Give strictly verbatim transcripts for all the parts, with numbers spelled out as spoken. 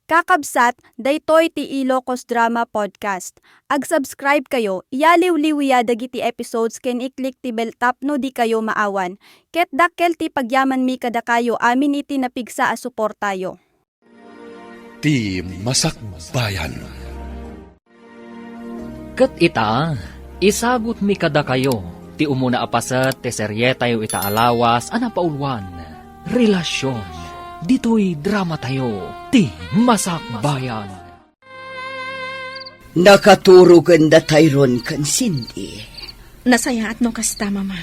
Kakabsat, daytoy ti Ilocos Drama Podcast. Ag-subscribe kayo, iyaliwliwya dagiti episodes ken i-click ti bell tapno dikayo maawan. Ket dakkel ti pagyamanmi kadakayo amin iti napigsa a suportayo. Ti Masakbayan. Ket ita, isagutmi kadakayo ti umuna a paset ti serietayo ita a lawas a napauluan, Relasyon. Ditoy dramatayo, Ti Masakbayan. Nakaturogen da Tyrone ken Cindy. Nasayaat no kasta, Mama.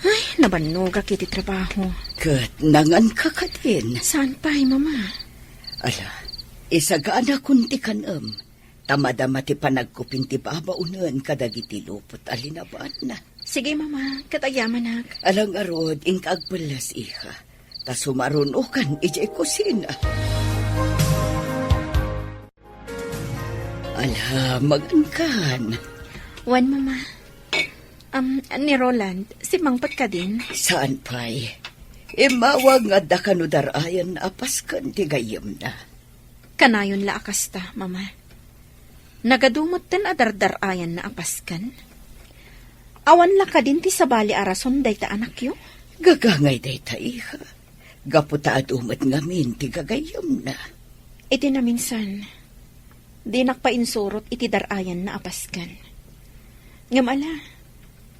Ay, nabannogak iti trabaho. Ket nanganka kadin? Saan pay, Mama? Ala, isaganakon ti kan-em. Ta madama ti panagkupin ti babaonen kadagiti lupot a linabanna. Sige, Mama. Ket agyamanak. Ala ngarud, inka agpelles, iha. Ta sumarunokan idiay kusina. Ala, magankan. Wen, Mama. Am, ni Roland, simmangpet kadin? Saan pay. Immawag nga adda kano dar-ayan a pasken ti gayyemna. Kanayon la a kasta, Mama. Nagadu metten a dardar-ayanna a pasken. Awan la kadin ti sabali a rason dayta anakyo? Gagangay dayta, iha. Gapu ta adu met ngamin ti gagayyemna. Iti naminsan, dinak painsurot iti dar-ayanna a pasken. Ngem ala,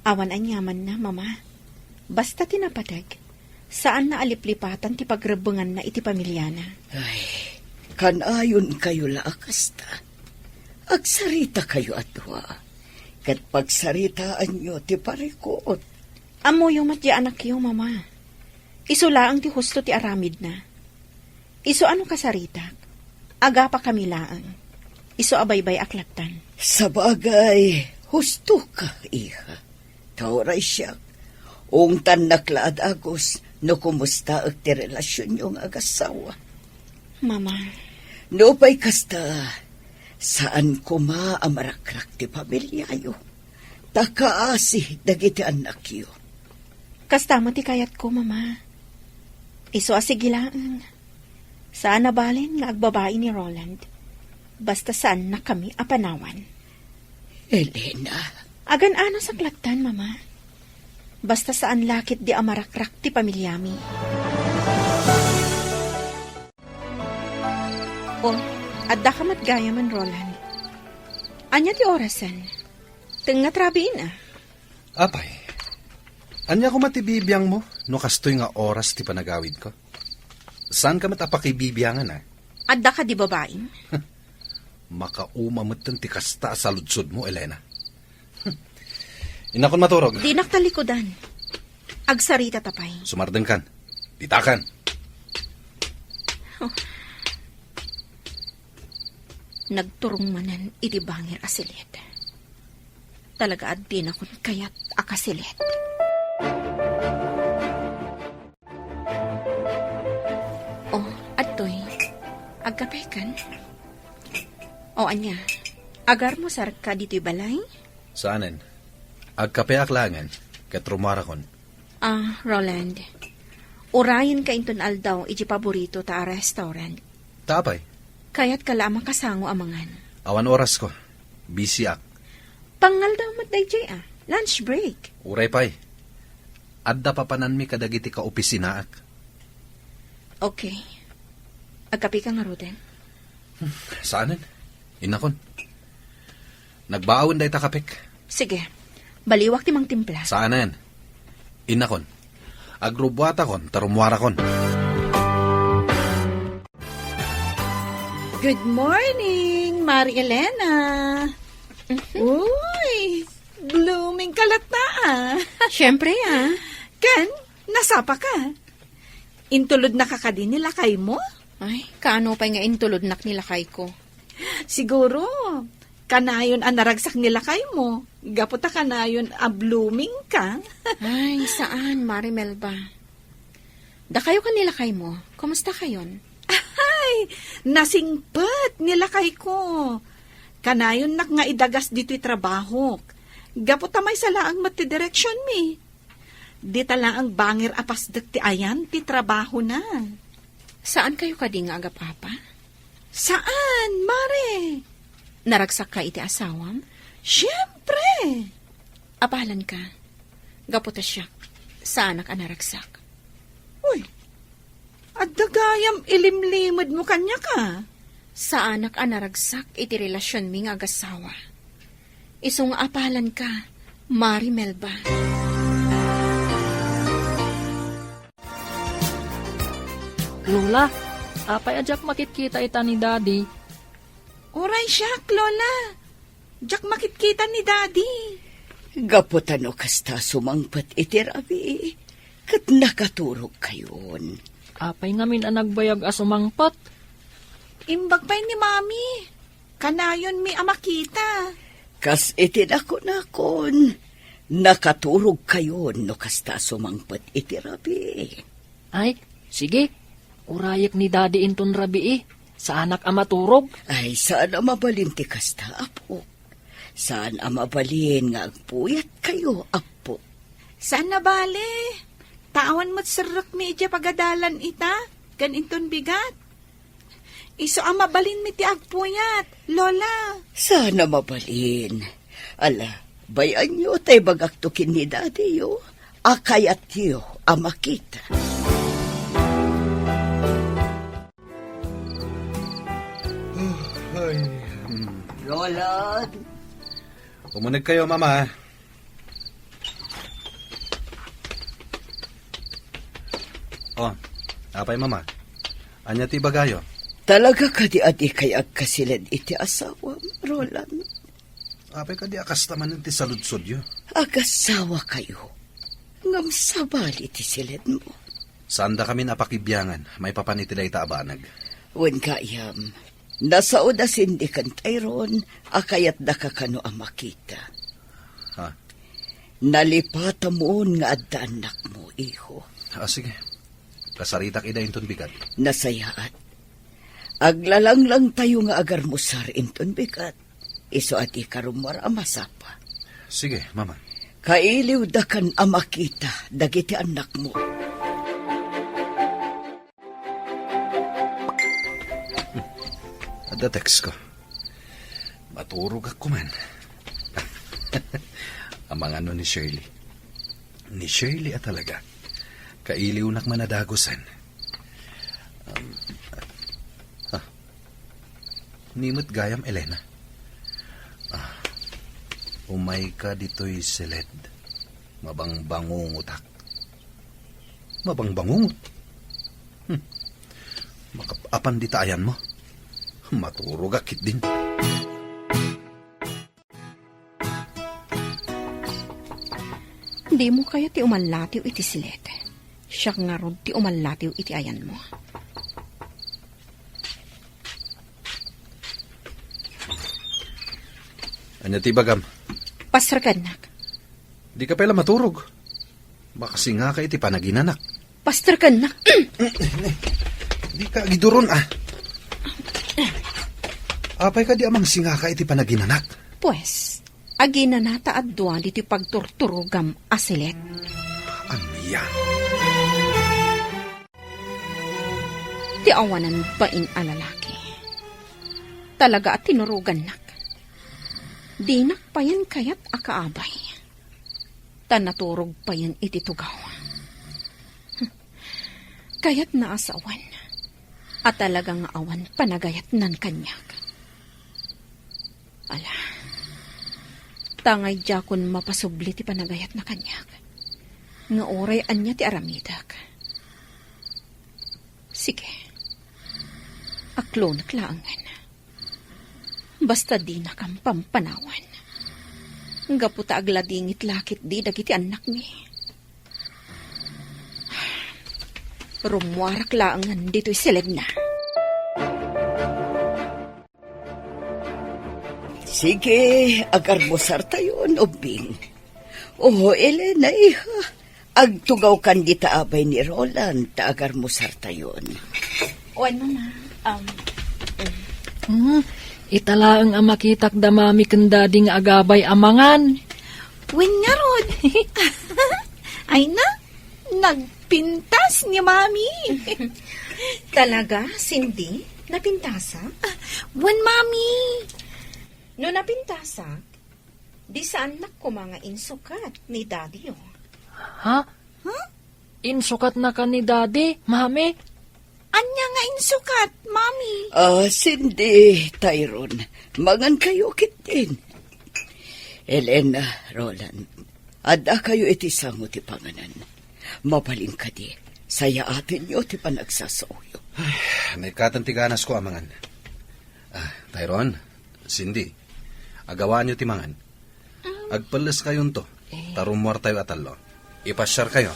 awan aniamanna, Mama. Basta ti napateg, saanna a liplipatan ti pagrebbenganna iti pamiliana. Ay, kanayonkayo la a kasta. Agsarita kayo a dua, ket pagsaritaanyo ti parikut. Ammoyo met ti anakyo, Mama. Isu laeng ti husto ti aramidna. Isu a no kasaritak, agapakami laeng. Isu a baybay-ak lattan. Sabagay, hustoka, iha. Ta uray siak, ungtannak la a dagus no kumustaek ti relasionyo nga agassawa. Mama. Nupay kasta, saan koma a marakrak ti pamiliayo. Ta kaasi dagiti annakyo. Kasta met ti kayatko, Mama. Isu a sige laeng. Saan a balen nga agbabai ni Roland. Basta saannakami a panawan. Elena. Agan-anasak lattan, Mama. Basta saan la ketdi a marakrak ti pamiliami. Oh, addaka met gayamen, Roland. Ania ti orasen? Tengnga ti rabiin, a. Apay, ania koma ti bibiangmo no kastoy nga oras ti panagawidko? Saanka met a pakibibiangan, a? Adda kadi babaim? Makauma metten ti kasta a saludsodmo, Elena. Innakon maturog. Dinak talikudan. Agsaritata pay. Sumardengkan. Ditakan. Oh. Nagturong manen iti bangir a silit. Talaga a dinakon kayat a kasilit. Oh, adtoy. Agkapekan? O ania, agarmusarka ditoy balay? Saanen. Agkapeak laengen, ket rummuarakon. Ah, Roland, urayenka inton aldaw iti paboritota a restaurant. Ta apay? Kayatka la a makasango a mangan. Awan orasko. Busyak. Pangaldaw met daydiay, a. Lunch break. Uray pay. Adda papananmi kadagiti kaopisinaak. Okay. Agkapeka ngaruden? Hmm, saanen. Innakon. Nagbaawen dayta kapek. Sige. Baliwak ti mangtimpla. Saanen. Innakon. Agrubbuatakon, ta rummuarakon. Good morning, Mari Elena. Mhm. Uy, blooming ka latta, a. Siyempre, a. Ken, nasapaka? Intulodnaka kadi ni lakaymo? Ay, kaano pay nga intulodnak ni lakayko? Siguro, kanayon a naragsak ni lakaymo, gapu ta kanayon a blooming ka. Ay, saan, Mari Melba. Dakayo ken ni lakaymo, kumusta kayon? Ay, nasingpet ni lakayko. Kanayonnak nga idagas ditoy trabahok. Gapu ta maysa laeng met ti direksionmi. Dita laeng bangir a pasdek ti ayan ti trabahona. Saan kayo kadi nga agapapa? Saan, Mare? Naragsakka iti asawam? Siempre! Apalanka. Gapu ta siak, saanak a naragsak. Uy, adda gayam ilimlimedmo kaniak a. Saanak a naragsak iti relasionmi nga agasawa. Isu nga apalanka, Mari Melba. Lola, apay a diak makitkita ita ni Daddy? Uray siak, Lola. Diak makitkita ni Daddy. Gapu ta no kasta sumangpet iti rabii, ket nakaturogkayon. Apay ngamin a nagbayag a sumangpet? Imbag pay ni Mami. Kanayonmi a makita. Kas iti nakunakon, nakaturogkayon no kasta sumangpet iti rabii. Ay, sige. Urayek ni Daddy inton rabii. Saanak a maturog. Ay, saan a mabalin ti kasta, apo. Saan a mabalin nga agpuyatkayo, apo. Saan a bale. Tawan met serrekmi idiay pagadalan ita, ken inton bigat. Isu a mabalinmi ti agpuyat, Lola. Saan a mabalin. Ala, bay-anyo ta ibagakto ken ni Daddy-yo a kayatyo a makita. Ay. Lola. Umunegkayo, Mama. Oh, apay, Mama? Ania ti ibagayo? Talaga kadi a dikay agkasiled iti asawam, Roland? Apay kadi a kasta manen ti saludsodyo? Agasawakayo. Ngem sabali ti siledmo. Saandakamin a pakibiangan maipapan iti dayta a banag. Wen gayam, nasao da Cindy ken Tyrone a kayatdaka kano a makita. Ha? Nalipatamon nga adda annakmo, iho. Ah, sige. Kasaritak ida inton bigat. Nasayaat. Aglalanglangtayo nga agarmusar inton bigat. Isu a dika rummuar a masapa. Sige, Mama. Kailiwdakan a makita dagiti annakmo. Adda text ko. Maturogak koman. Amangan no ni Shirley. Ni Shirley a talaga. Kailiwnak man a dagusen. Um, ah, Ni met gayam, Elena. Ah, umayka ditoy siled. Mabangbangungotak. Mabangbangungot? Hmm. Makap-apan dita ayanmo. Maturogak ketdin. Dimo kayat ti umallatiw iti siled. Siak ngarud ti umallatiw iti ayanmo. Ania ti ibagam? Pasterkennak. Dika pay la maturog. Makasingaka iti panaginanak. Pasterkennak. Dika agiduron, ah. Apay kadi a mangsingaka iti panaginanak? Pues, aginana ta adua ditoy pagturturogam a siled. Ania? Ti awanan bain a lalaki. Talaga a tinurogannak. Dinak payen kayat a kaabay. Ta naturog payen iti tugaw. Kayatna a sawen a talaga nga awan panagayatnan kaniak. Ala, tangay diakon mapasubli ti panagayatna kaniak. Nga uray ania ti aramidek. Sige. Aklonek laengen. Basta dinakam pampanawan. Gapu ta agladingit la ketdi dagiti annakmi. Rummuarak laengen ditoy siledna. Sige, agarmusartayon, ubbing. Oh, Elena, iha. Agtugawkan dita abay ni Roland ta agarmusartayon. Wen, Mama. Um, mm. Hmm, ita laeng a makitak da Mami ken Daddy nga agabay a mangan. Wen ngarud. Ay na, nagpintas ni Mami. Talaga, Cindy? Napintasak? Ah, wen, Mami. No napintasak, di saannak koma nga insukat ni Daddy, oh. Ha? Huh? Insukatnaka ni Daddy, Mami? Ania nga insukat, Mami? Ah, Cindy, Tyrone, mangan kayo ketdin. Elena, Roland, adda kayo iti sango ti panganan. Mabalin kadi, sayaatenyo ti panagsasaoyo. Ay, naikatan ti ganasko a mangan. Ah, Tyrone, Cindy, agawaanyo ti mangan. Agpelles kayonto, ta rummuartayo a tallo. Ipasiar kayo.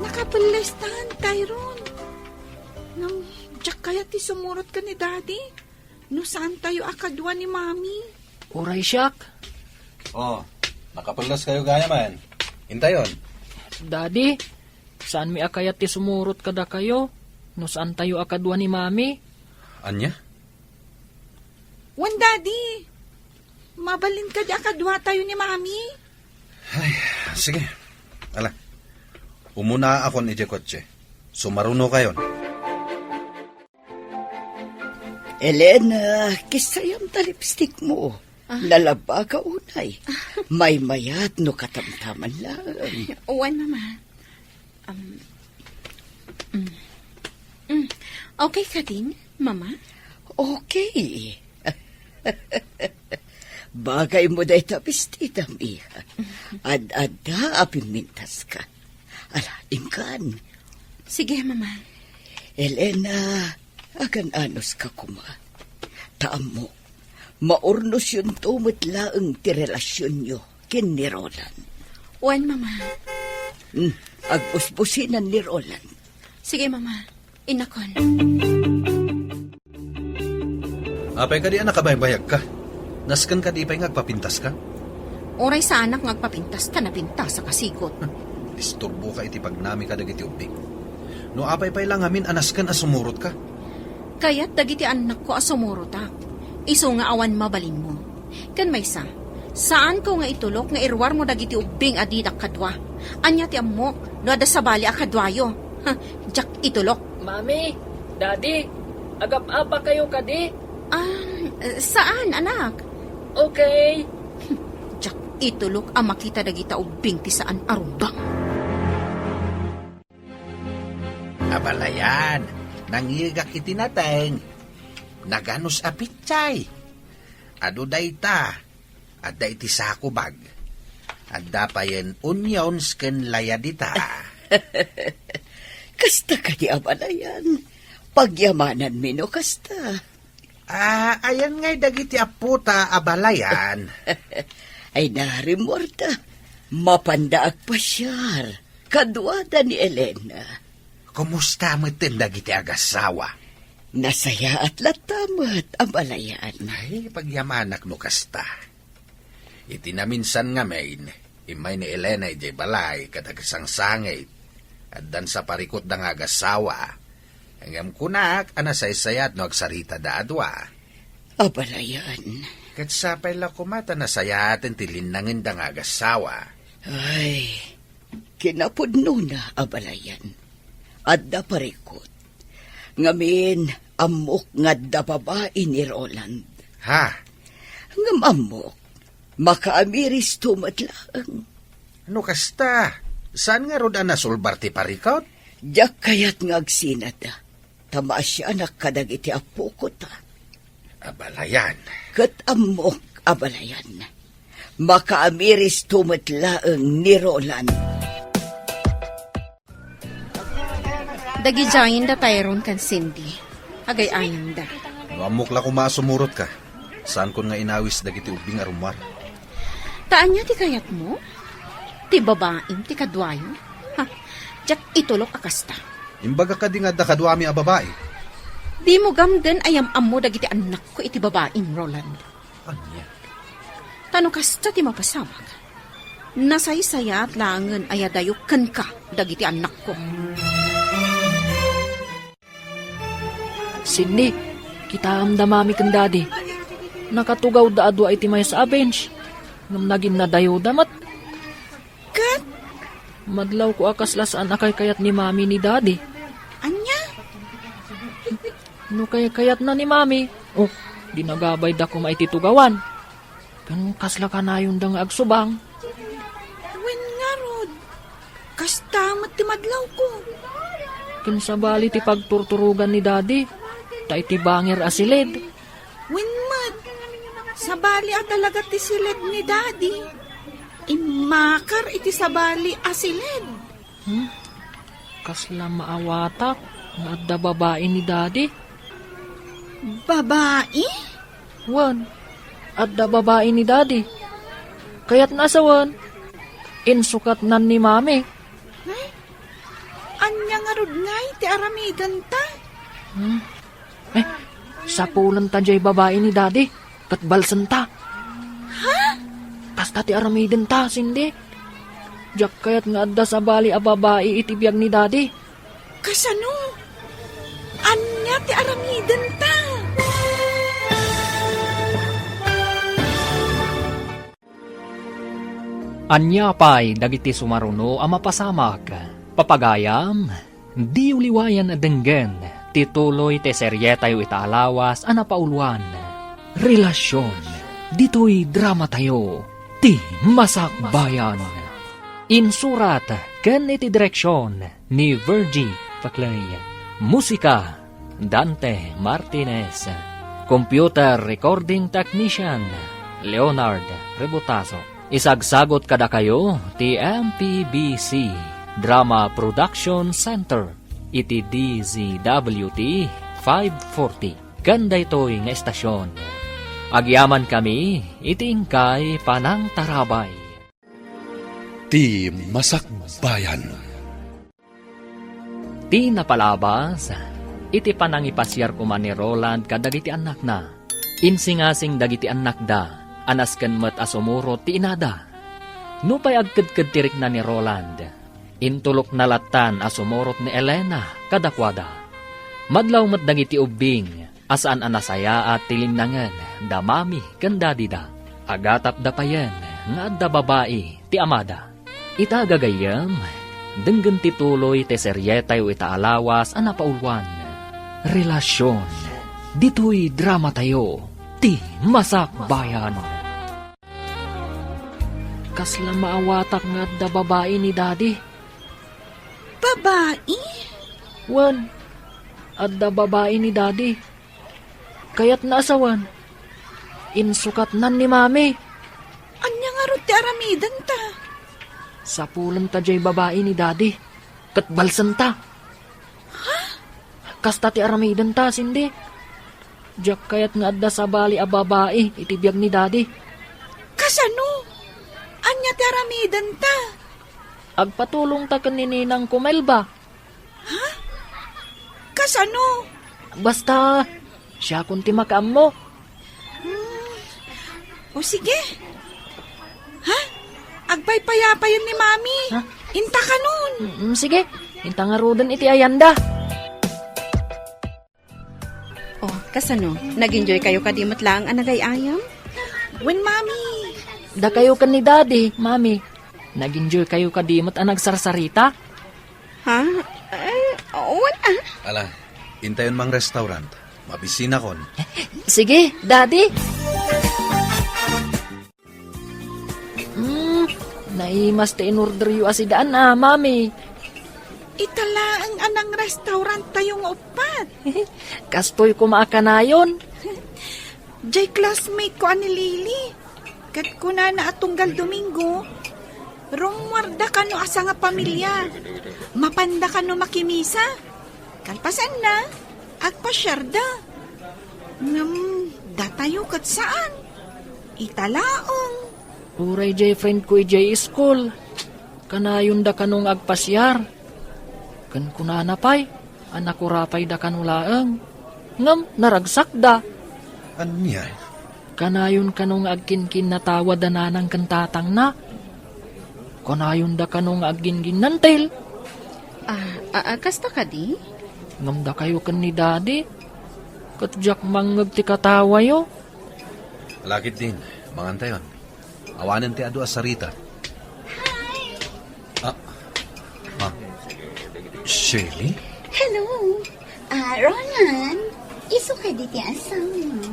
Nakapelles tan, Tyrone. Ngem, diak kayat ti sumurot ken ni Daddy. No saantayo a kadua ni Mami. Uray siak. Oh, nakapelles kayo gayam. Intayon. Daddy, saanmi a kayat ti sumurot kadakayo no saantayo a kadua ni Mami. Ania? Wen, Daddy. Mabalin kadi a kaduatayo ni Mami? Ay, sige. Ala, umunaakon idiay kotse. Sumarunokayon. Elena, kissayam ta lipstick mo. Ah. Nalabaka unay. Maymayat no katamtaman lang. Wen, Mama. Um, mm. Mm. Okay kadin, Mama? Okay. Bagay mo dayta bestidam, iha. Ad-adda a pimmintaska. Ala, inkan. Sige, Mama. Elena, agan-anuska koma. Ta ammok, maurnosyonto met laeng ti relasionyo ken ni Roland. Wen, Mama. Hmm, agbusbusinan ni Roland. Sige, Mama. Innakon. Apay kadi a nakabaybayagka? Nasken kadi pay nga agpapintaska? Uray saanak nga agpapintas ta napintasak a sigut. Disturboka iti pagnami kadagiti ubbing. No apay pay la ngamin a nasken a sumurotka? Kayat dagiti annakko a sumurotak. Isu nga awan mabalinmo. Ken maysa, saanko nga itulok nga iruarmo dagiti ubbing a didak kadua. Ania ti ammok no adda sabali a kaduayo? Ha, diak itulok. Mami, Daddy, agap-apa kayo kadi? Ah, saan, anak? Okay. Diak itulok a makita dagita ubbing ti saan a rumbang. Abalayan, nangngegak iti nateng. Naganus a pitsay. Adu dayta, adda iti sako bag. Adda payen onions ken laya dita. Kasta kadi, abalayan. Pagyamananmi no kasta. Ah, ayan ngay dagiti appota, abalayan. Ay, narimmuarda. Mapanda agpasiar. Kaduada ni Elena. Kumusta metten dagiti agassawa? Nasayaat latta met, abalayan. Ay, pagyamanak no kasta. Iti naminsan ngamin, immay ni Elena idiay balay ket agsangsangit. Addan saparikutda nga agassawa. Ngem kunak a nasaysayaat no agsaritada a dua. Abalayan. Ket sapay la koma ta nasayaaten ti linnangenda nga agassawa. Ay, kinapudnona, abalayan. Adda parikut. Ngamin, ammok nga adda babai ni Roland. Ha? Ngem ammok, makaamiristo met laeng. No kasta, saan ngarud a nasulbar ti parikut? Diak kayat nga agsinada, ta maasianak kadagiti appokota. Abalayan. Ket ammok, abalayan. Makaamiristo met laeng ni Roland. Dagidiayen da Tyrone ken Cindy. Agay-ayanda. No ammok la koma a sumurotka, saankon nga inawis dagiti ubbing a rummuar. Ta ania ti kayatmo? Ti babaim ti kaduayo? Ha, diak itulok a kasta. Imbaga kadi nga adda kaduami a babai? Dimo gamden a yam-ammo dagiti annakko iti babaim, Roland. Ania? Ta no kasta ti mapasamak, nasaysayaat laengen a yadayok kenka dagiti annakko. Cindy, kitaem da Mami ken Daddy. Nakatugawda a dua iti maysa a bench. Ngem naginnadayoda met. Ket? Madlawko a kasla saan a kaykayat ni Mami ni Daddy. Ania? No kaykayatna ni Mami, oh, dinagabayda koma iti tugawan. Ken kasla kanayonda nga agsubang. Wen ngarud, kasta met ti madlawko. Ken sabali ti pagturturogan ni Daddy, ta iti banger a silid. Wen met, sabali a talaga ti silid ni Daddy. Immakar iti sabali a silid. Hmm? Kasla maawatak nga adda babai ni Daddy? Babai? Wen, adda babai ni Daddy. Kayatna a sawen, insukatnan ni Mami. Hmm? Ania ngarud ngay ti aramidenta? Hmm? Eh, sapulenta jay babai ni Daddy, ket balsenta. Ha? Kasta ti aramidenta, Cindy. Diak kayat nga adda sabali a babai iti biag ni Daddy. Kasano? Ania ti aramidenta? Ania pay dagiti sumaruno a mapasamak? Papagayam, diyo liwayan a denggen ti tuloy ti serietayo ita a lawas a napauluan, Relasion. Ditoy dramatayo, ti Masakbayan. Insurat ken iti direksion ni Virgie Paclay. Musika, Dante Martinez. Computer recording technician, Leonard Rebutaso. Isagsagot kadakayo ti M P B C Drama Production Center iti D Z W T five forty ken daytoy nga estasion. Agyamankami iti inkay panangtarabay. Ti Masakbayan. Ti napalabas, iti panangipasiar koma ni Roland kadagiti annakna. Insingasing dagiti annakda a nasken met a sumurot ti inada. Nupay agkedked ti rikna ni Roland, intulokna lattan a sumurot ni Elena kadakuada. Madlaw met dagiti ubbing a saan a nasayaat ti linnangen da mami ken daddy da. Agatapda payen nga adda babai ti amada. Ita, gagayyem, denggen ti tuloy ti serietayo ita a lawas a napauluan, Relasion. Ditoy dramatayo, ti Masakbayan. Kasla maawatak nga adda babai ni daddy. Babai? Wen, adda babai ni daddy. Kayatna a sawen, insukatnan ni mami. Ania ngarud ti aramidenta? Sapulenta jay babai ni daddy, ket balsenta. Ha? Kasta ti aramidenta, Cindy. Diak kayat nga adda sabali a babai iti biag ni daddy. Kasano? Ania ti aramidenta? Agpatulongta ken ni ninangko Melba. Ha? Kasano? Basta, siakon ti makaammo. Hmm. O sige. Ha? Agpaypayapayen ni mami. Ha? Inta kanon. Mm, sige. Inta ngaruden iti ayanda. Oh, kasano? Nag-enjoy kayo kadi met laeng a nagay-ayam? Wen, mami. Dakayo ken ni daddy, mami. Nag-enjoy kayo kadi met a nagsarsarita? Ha? Eh, oo na. Ala, intayon mang restaurant. Mabisinakon. Sige, daddy. Hmm, naimas ti inorderyo a sidaan a, mami. Ita laeng a nang restaurant tayo nga uppat. Kastoy koma a kanayon. Jay classmate ko a ni Lily. Ket kunana a tunggal Domingo, rummuarda kano a sangapamilia. Mapanda kano makimisa. Kalpasanna, agpasiarda. Ngem datayo ket saan. Ita laeng. Uray jay friend ko idiay school. Kanayonda kano nga agpasiar. Ken kunana pay a nakurapayda kano laeng. Ngem naragsakda. Ania? Kanayon kano nga agkinkinnatawa da nanang ken tatangna. Kanayonda kano nga agginginnantil. Ah, ah, ah, kasta kadi? Ngem dakayo ken ni Daddy, ket diak mangngeg ti katawayo. Lakit din, mangantayon. Awanen ti adu a sarita. Ah, Shirley? Hello. Ah, Roland, isu kadi ti asawa?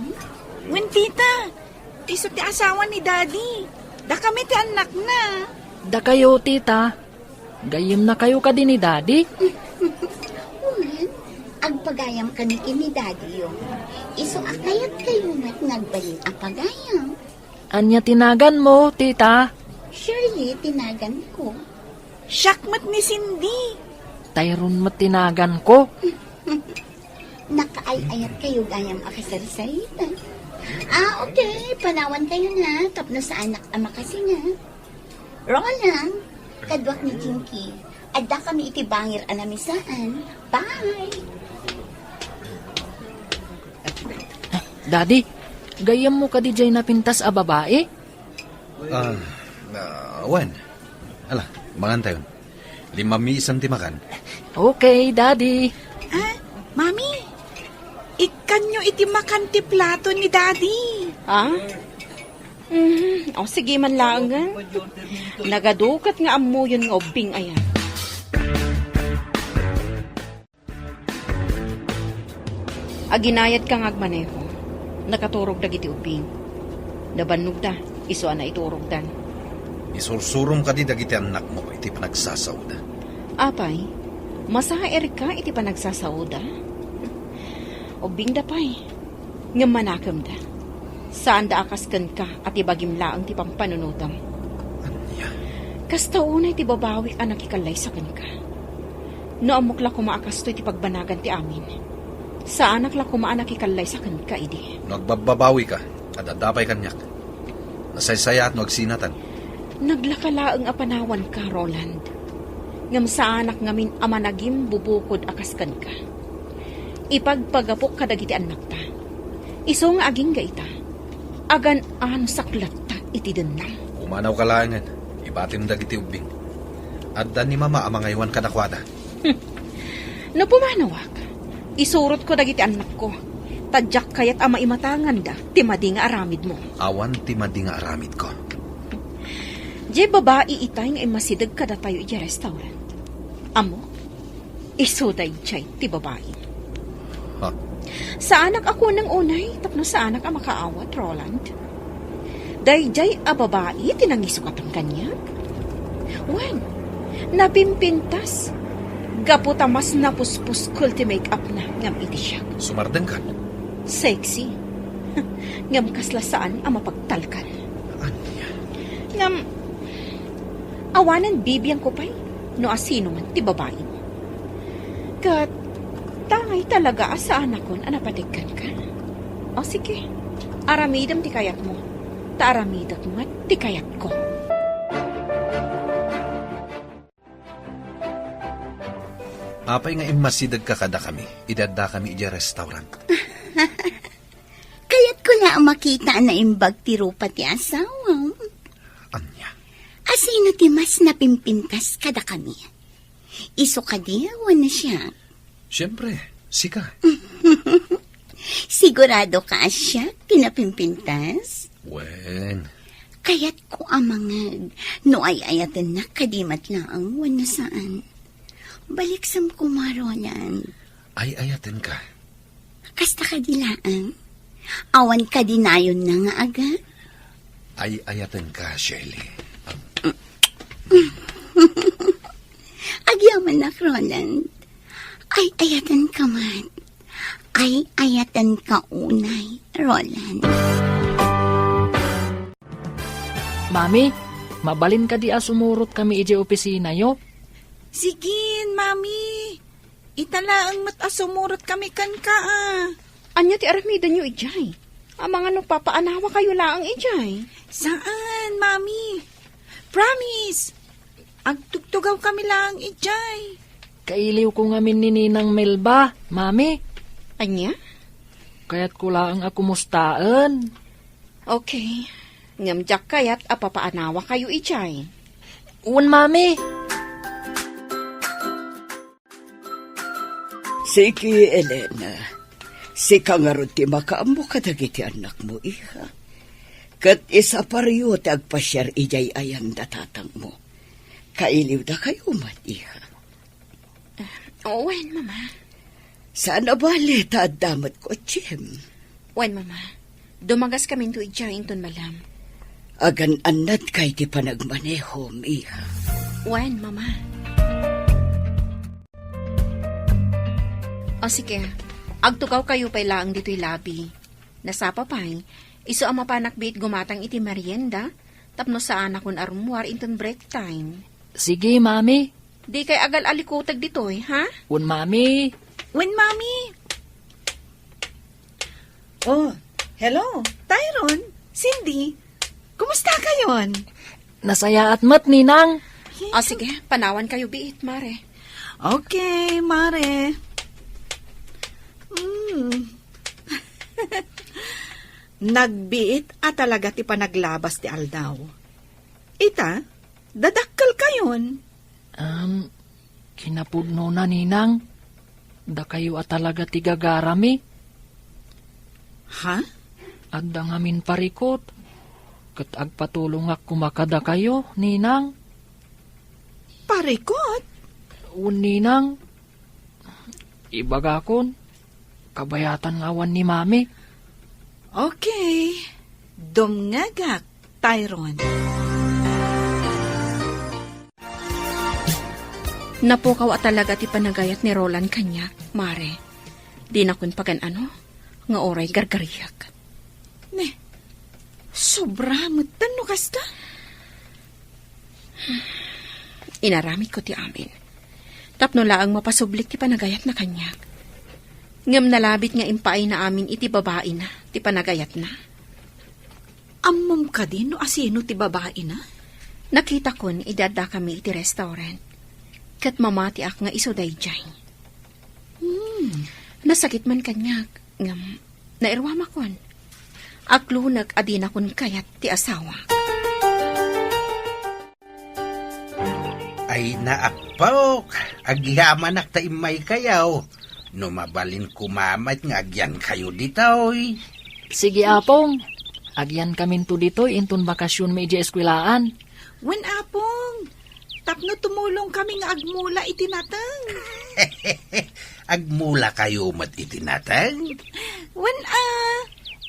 Wen, tita. Isu ti asawa ni Daddy. Dakami ti annakna. Dakayo, tita. Gayyemnakayo kadi ni Daddy? Wen, agpagayam kami ken ni Daddy yo. Isu a kayatkayo met nga agbalin a pagayam. Ania ti naganmo, tita? Shirley ti naganko. Siak met ni Cindy. Tayron met ti naganko. Nakaay-ayatkayo gayam a kasarsarita. Ah, okay. Panawankayo na tapno saanak a makasinga. Roland, kaduak ni Jinky. Addakami iti bangir a namisaan. Bye! Daddy, gayyemmo kadi jay napintas a babai? Ah, ah, wen. Ala, mangantayon. Limmamisan ti makan. Okay, Daddy. Ah, Mami, ikkanyo iti makan ti plato ni Daddy. Ah? Mm, o, sige man laengen. Nagadukat nga ammoyon nga ubbing aya. Aginayadka nga agmaneho, nakaturog dagiti ubbing. Nabannogda, isu a naiturogdan. Isursurom kadi dagiti annakmo iti panagsasaoda. Apay, masaerka iti panagsasaoda? Ubbingda pay, ngem manakemda. Saanda a kas kenka a ti bagim laeng ti pampanunotem. Ania? Kasta unay ti babawik a nakikallaysa kenka. No ammok la koma a kastoy ti pagbanagan ti amin, saanak la koma a nakikallaysa kenka idi. No agbabbabawika, adda pay kaniak. Nasaysayaat no agsinatan. Naglaka laeng a panawanka, Roland. Ngem saanak ngamin a managimbubukod a kas kenka. Ipagpagapok kadagiti annakta. Isu nga agingga ita, agan-anusak latta iti dennam. Pumanawka laengen, ibatim dagiti ubbing. Adda ni Mama a mangaywan kadakuada. No pumanawak, isurotko dagiti annakko, ta diak kayat a maimatanganda ti madi nga aramidmo. Awan ti madi nga aramidko. Diay babai itay nga immasideg kadatayo idiay restaurant. Ammok, isu daydiay ti babai. Ha? Saanak a kunang unay tapno saanak a makaawat, Roland. Daydiay a babai ti nangisukatam kaniak. Wen, napimpintas. Gapu ta mas napuspuskol ti make-up na ngem iti siak. Sumardengkan? Sexy. Ngem kasla saan a mapagtalkan. Ania? Ngem, awanen bibiangko pay no asino man ti babai. Ket, tangay talaga a saanakon a napategkan ka. O sige, aramidem ti kayatmo, ta aramidek met ti kayatko. Apay nga immasidegka kadakami, idi addakami idiay restaurant? Kayatko la a makita a naimbag ti rupa ti asawam. Ania? Asino ti mas napimpintas kadakami? Isu kadi wenno siak? Siempre, sika. Sigurado ka a siak ti napimpintas? Wen. Kayatko a mangeg no ay-ayatennak kadi met laeng wenno saan. Baliksem koma, Roland. Ay-ayatenka. Kasta kadi laeng? Awan kadi nayonna nga aga? Ay-ayatenka, Shirley. Agyamanak, Roland. Ay-ayatenka met. Ay-ayatenka unay, Roland. Mami, mabalin kadi a sumurot kami idiay opisinayo? Sige, Mami. Ita laeng met a sumurot kami kenka, a. Ania ti aramidenyo idiay? Amangan no papaanawakayo laeng idiay? Saan, Mami. Promise. Agtugtugaw kami laeng idiay. Kailiwko ngamin ni Ninang Melba, Mami. Ania? Kayatko laeng a kumustaen. Okay. Ngem diak kayat a papaanawakayo idiay. Wen, Mami. Sige, Elena. Sika ngarud ti makaammo kadagiti annakmo, iha. Ket isaparyo ti agpasiar idiay ayan da tatangmo. Kailiwdakayo met, iha. Wen, Mama. Saan a bale ta adda met kotsem. Wen, Mama. Dumagaskaminto idiay inton malem. Agan-annadka iti panagmanehom, iha. Wen, Mama. O sige, agtugawkayo pay laeng ditoy labi. Nasapa pay, isu a mapanak biit gumatang iti merienda, tapno saanakon a rummuar inton break time. Sige, Mami. Dikay agal-alikuteg ditoy, ha? Wen, Mami. Wen, Mami. Oh, hello, Tyron, Cindy. Kumusta kayon? Nasayaat met, Ninang. O sige, panawankayo biit, Mare. Okay, Mare. Hmm. Nagbiit a talaga ti panaglabas ti aldaw. Ita, dadakkelkayon. Um, kinapudnona, Ninang, dakayo a talaga ti gagarami. Ha? Adda ngamin parikut, ket agpatulongak koma kadakayo, Ninang. Parikut? Wen, Ninang. Ibagakon, kabayatan nga awan ni Mami. Okay. Dumngegak, Tyron. Napukaw a talaga ti panagayat ni Roland kaniak, Mare. Dinakon pagan-ano nga uray gargariak. Ne, sobra metten no kasta. Inaramidko ti amin. Tapno laeng mapasublik ti panagayatna kaniak. Ngem nalabit nga impaayna amin iti babaina ti panagayatna. Ammom kadi no asino ti babaina? Nakitakon idi addakami iti restaurant. Ket mamatiak nga isu daydiay. Hmm. Nasakit man kaniak, ngem nairuamakon. Aklunek a dinakon kayat ti asawa. Ay, naappok, agyamanak ta immaykayo. No mabalin koma met nga agyankayo ditoy. Sige, Apong. Agyankaminto ditoy inton bakasionmi idiay eskwelaan. Wen, Apong. Tapno tumulongkami nga agmula iti nateng. Agmulakayo met iti nateng? Wen, a.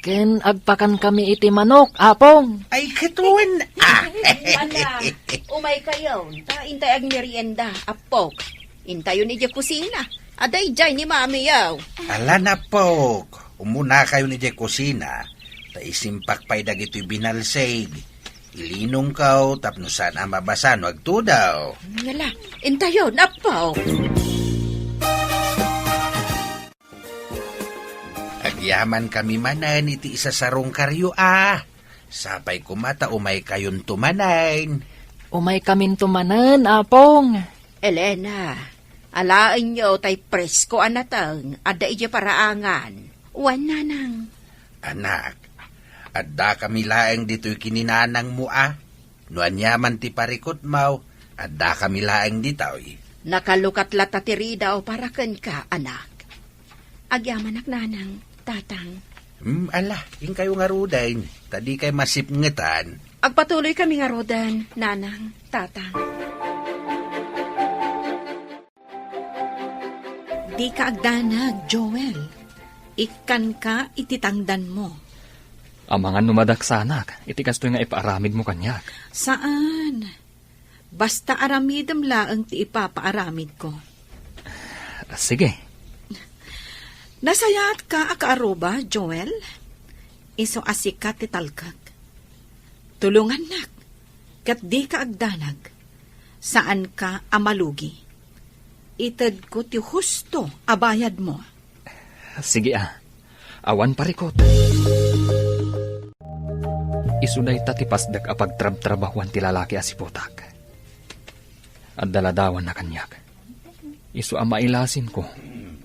Ken agpakankami iti manok, Apong. Ay, ket wen, a. Ala, umaykayo. Ta intay agmerienda, Apok. Intayon idiay kusina. Adda idiay ni Mamiyo. Ala, Apok. Umunakayon idiay kusina. Ta isimpak pay dagitoy binalsig. Ilinongko tapno saan a mabasa no agtudaw. Ngala, intayon, Apok. Agyamankami manen iti isasarungkaryo a. Sapay koma ta umaykayonto manen. Umaykaminto manen, Apong. Elena, alaenyo tay presko a nateng adda idiay paraangan. Wen, Nanang. Anak, addakami laeng ditoy ken ni nanangmo a. No aniaman ti parikutmo, addakami laeng ditoy. Nakalukat latta ti ridaw para kenka, anak. Agyamanak, Nanang, Tatang. Hmm, ala, inkayo ngaruden, ta dikay masipngetan. Agpatuloykami ngaruden, Nanang, Tatang. Dika agdanag, Joel. Ikkanka iti tangdanmo. Amangan no madaksanak iti kastoy nga ipaaramidmo kaniak. Saan. Basta aramidem laeng ti ipapaaramidko. Sige. Nasayaatka a kaaruba, Joel? Isu a sika ti talkek. Tulongannak, ket dika agdanag. Saanka a malugi. Itedko ti husto a bayadmo. Sige a, awan parikut. Isu dayta ti pasdek a pagtrabtrabahuan ti lalaki a siputak. Adda ladawanna kaniak. Isu a mailasinko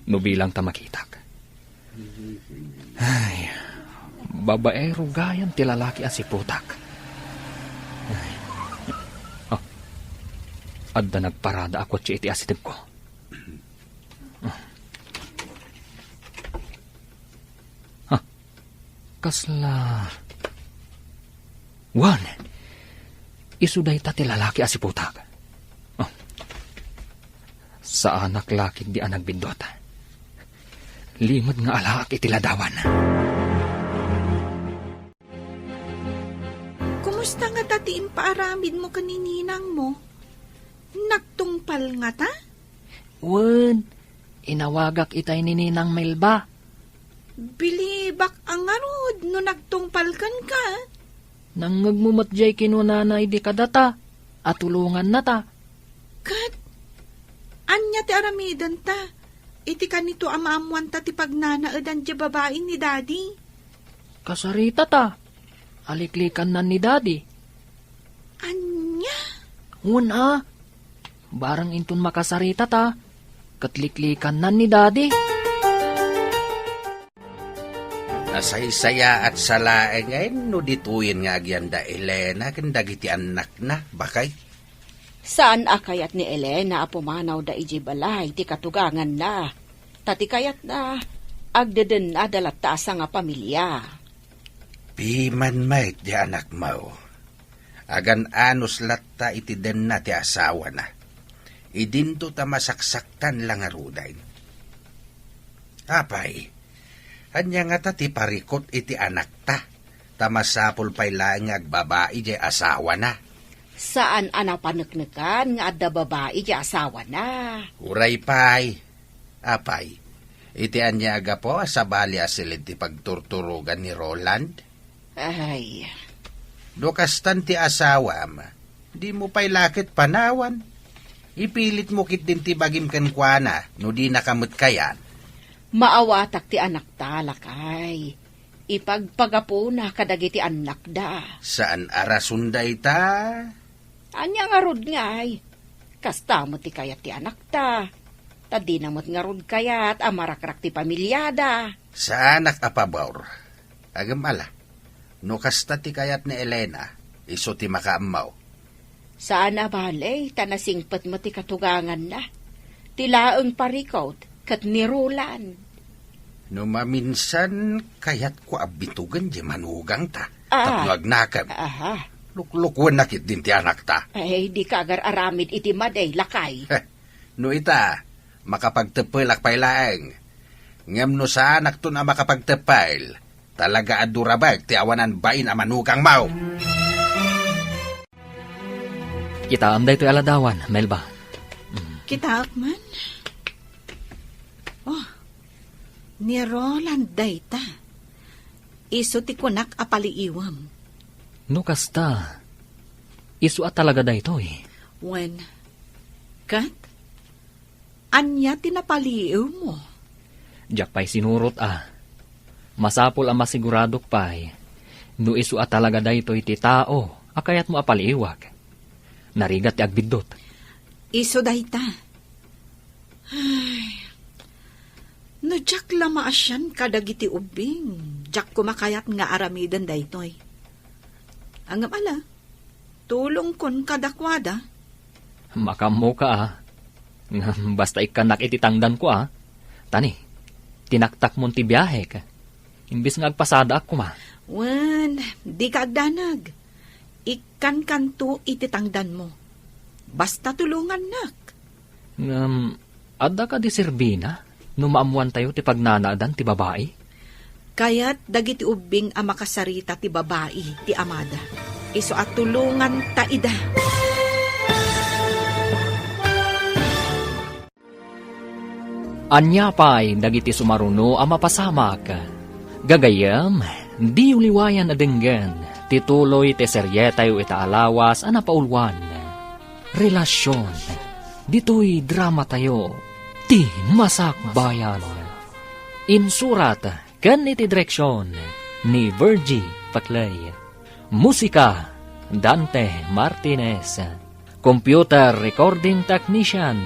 no bilang ta makitak. Ay, babaero gayam ti lalaki a siputak. Ay. Ah, adda nagparada a kotse iti asidegko. Ah. Ah, kasla. Wen, isu dayta ti lalaki a siputak. Ah. ta anak la ketdi a nagbiddut. Limed nga alaak iti ladawan. Kumusta ngata ti impaaramidmo ken ni ninangmo? Nagtungpal ngata? Wen, inawagak itay ni Ninang Melba. Bilibak a ngarud no nagtungpal kenka. Nangngegmo met jay kinunana idi kadata, a tulongannata. Ket ania ti aramidenta iti kanito a maammoanta ti pagnanaedan diay babai ni Daddy? Kasaritata. Aliklikannan ni Daddy. Ania? Wen a. Barang inton makasaritata, ket liklikannan ni Daddy. Nasaysayaat sa laengen no ditoyen nga agyan da Elena ken dagiti annakna, baket. Saan a kayat ni Elena a pumanawda idiay balay ti katuganganna. Ta ti kayatna, agdedennada latta a sangapamilia. Piman met ti anakmo. Agan-anos latta iti denna ti asawana. Idinto ta masaksaktan la ngaruden. Apay, ania ngata ti parikut iti anakta? Ta masapul pay laeng nga agbabai diay asawana. Saan a napaneknekan nga adda babai diay asawana. Uray pay, apay, iti ania a gapu a sabali a siled ti pagturturogan ni Roland? Ay. No kastan ti asawam, dimo pay la ket panawan. Ipilitmo ketdin ti bagim kenkuana no dinaka met kayat. Maawatak ti anakta, lakay. Ipagpagapuna kadagiti annakda. Saan a rason dayta? Ania ngarud ngay? Kasta met ti kayat ti anakta. Ta dina met ngarud kayat a marakrak ti pamiliada. Saanak a pabor. Agem ala, no kasta ti kayat ni Elena, isu ti makaammo. Saan a bale, ta nasingpet met ti katuganganna. Ti laeng parikut ket ni Roland. No maminsan, kayatko a bitugen diay manugangta. Ah. Tapno agnakem. Aha. Luklukuenna ketdin ti anakta. Ay, dika agar-aramid iti madi, lakay. Heh, no ita, makapagteppelak pay laeng. Ngem no saanakton a makapagteppel, talaga a durabek ti awanan bain a manugangmo. Kitaem daytoy a ladawan, Melba. Mm. Kitaek man? Oh, ni Roland dayta. Isu ti kunak a paliiwem. No kasta, isu a talaga daytoy. Wen, ket ania ti napaliiwmo? Diak pay sinurot a. Masapul a masiguradok pay no isu a talaga daytoy ti tao a kayatmo a paliiwak. Narigat ti agbiddut. Isu dayta. Ay, no diak la maasian kadagiti ubbing, diak koma kayat nga aramiden daytoy. Ngem ala, tulongkon kadakuada. Makaammoka a. Ngem basta ikkannak iti tangdanko a. Tani, tinaktakmon ti biahek. Imbes nga agpasadaak koma. Wen, dika agdanag. Ikkankanto iti tangdanmo. Basta tulongannak. Ngem, adda kadi serbina no maammoantayo ti pagnanaedan ti babai? Kayat dagiti ubbing a makasarita ti babai ti amada. Isu a tulonganta ida. Ania pay dagiti sumaruno a mapasamak? Gagayyem, diyo liwayan a denggen ti tuloy ti serietayo ita a lawas a napauluan, Relasion. Ditoy dramatayo, Ti Masakbayan. Insurat ken iti direksion ni Virgie Paclay. Musika, Dante Martinez. Computer Recording Technician,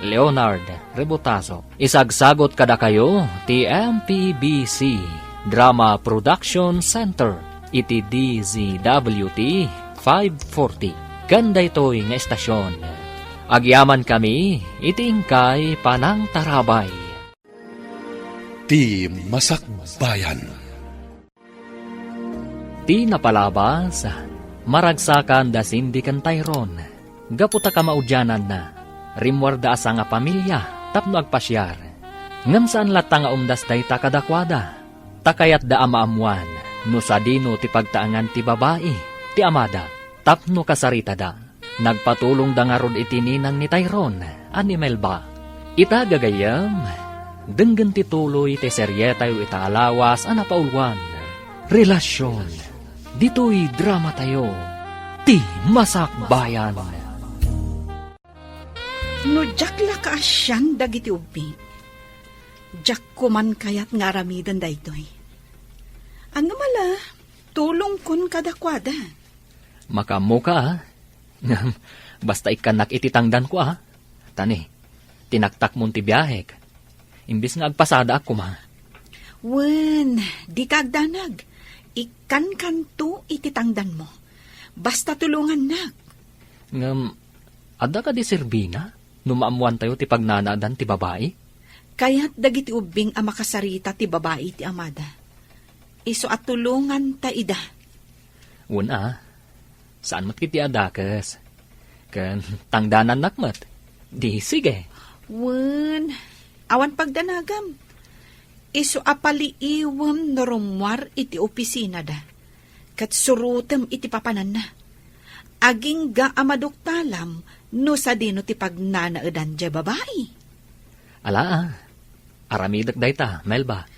Leonard Rebotazo. Isagsagot kadakayo ti M P B C Drama Production Center iti D Z W T five forty. Ken daytoy nga estasion, agyamankami iti inkay panangtarabay. Ti Masakbayan. Ti napalabas, maragsakan da Cindy ken Tyrone, gapu ta kamaudiananna. Rimmuarda a sangapamilia tapno agpasiar. Ngem saan latta nga umdas dayta kadakuada, ta kayatda a maammuan no sadino ti pagtaengan ti babai ti amada tapno kasaritada. Nagpatulongda ngarud iti ninang ni Tyrone a ni Melba. Ita, gagayyem, denggen ti tuloy ti serietayo ita a lawas a napauluan, Relasyon. Ditoy dramatayo, Ti Masakbayan. No diak la kaasian dagiti ubbing, diak koman kayat nga aramiden daytoy. Ngem ala, tulongkon kadakuada. Makaammoka, a. Ngem, basta ikkannak iti tangdanko, a. Tani, tinaktakmon ti biahek. Imbes nga agpasadaak koma. Wen, dika agdanag. Ikkankanto iti tangdanmo. Basta tulongannak. Ngem, adda kadi serbina no maammoantayo ti pagnanaedan ti babai? Kayat dagiti ubbing a makasarita ti babai iti amada. Isu a tulonganta ida. Wen a, saan met ketdi a dakes. Ken tangdanannak met. Di sige. Wen, awan pagdanagam. Isu a paliiwem no rummuar iti opisinada, ket surotem iti papananna. Agingga a maduktalam no sadino ti pagnanaedan diay babai. Ala, a. Aramidek dayta, Melba.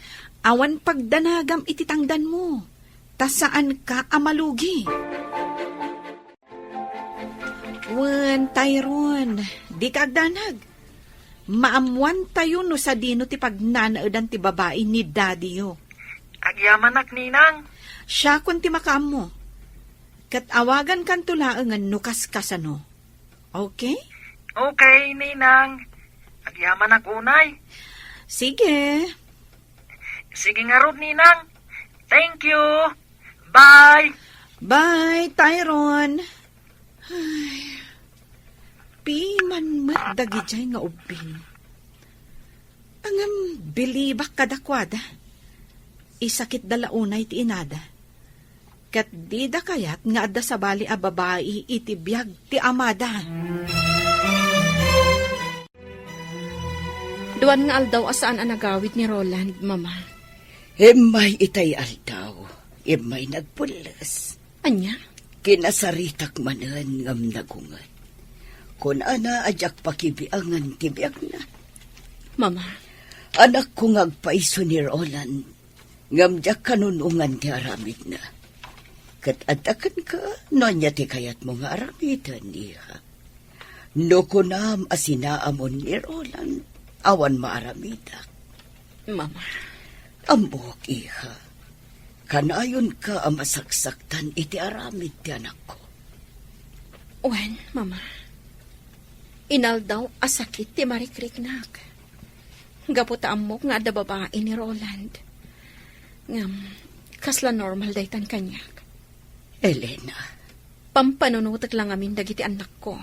Awan pagdanagam iti tangdanmo, ta saanka a malugi. Wen, Tyrone, dika agdanag. Maammoantayo no sadino ti pagnanaedan ti babai ni daddyyo. Agyamanak, ninang. Siakon ti makaammo. Ket awagankanto laengen no kaskasano. Okay? Okay, ninang. Agyamanak unay. Sige. Sige ngarud, ninang. Thank you. Bye. Bye, Tyrone. Ay, piman met dagidiay nga ubbing. Ngem bilibak kadakuada. Isakitda la unay ti inada. Ket dida kayat nga adda sabali a babai iti biag ti amada. Duan nga aldaw a saan a nagawid ni Roland, Mama. Immay itay aldaw, immay nagpulles. Ania? Kinasaritak manen ngem nagunget. Kunana a diak pakibiangan ti biagna. Mama. Anakko nga agpayso ni Roland, ngem diak kanunongan ti aramidna. Ket adda kenka no ania ti kayatmo nga aramiden, iha. No kunam a sinaamon ni Roland, awan maaramidak. Mama. Ammok, iha. Kanayonka a masaksaktan iti aramid ti anakko. Wen, Mama. Inaldaw a sakit ti marikriknak. Gapu ta ammok nga adda babai ni Roland. Ngem, kasla normal daytan kaniak. Elena. Pampanunotek la ngamin dagiti annakko.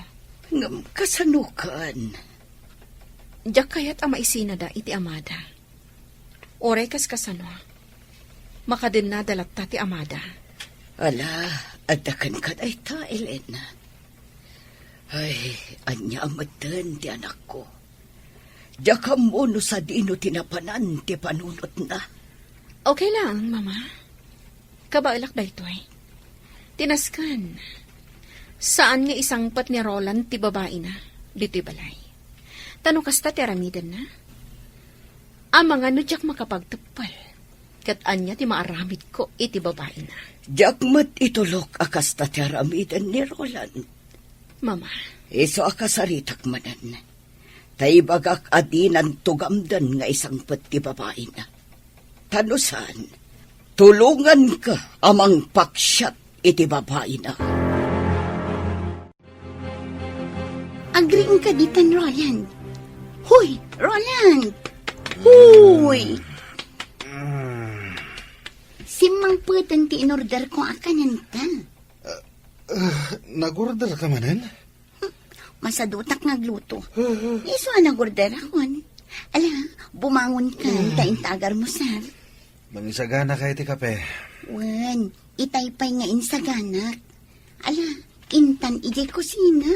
Ngem kasanokan? Diak kayat a maisinada iti amada. Uray kaskasano, makadennada latta ti amada. Ala, adda kenka dayta, Elena. Ay, ania metten ti anakko. Diak ammo no sadino ti napanan ti panunotna. Okay lang, Mama. Kabaelak daytoy. Ti nasken, saan nga isangpet ni Roland ti babaina ditoy balay. Ta no kasta ti aramidenna, amangan no diak makapagteppel, ket ania ti maaramidko iti babaina. Diak met itulok a kasta ti aramiden ni Roland. Mama. Isu a kasaritak manen. Ta ibagak a dinan tugamden nga isangpet ti babaina. Ta no saan, tulonganka a mangpaksiat iti babaina. Agriingka ditan, Roland. Hoy, Roland! Hoy! Simmangpeten ti inorderko a kanenta. Ah, nag-order ka manen? Masadutak nga agluto. Isu a nag-order akon. Ala, bumangon ka, ta inta agarmusar. Mangisagana ka iti kape. Wen, itay pay nga insaganak. Ala, intan idiay kusina.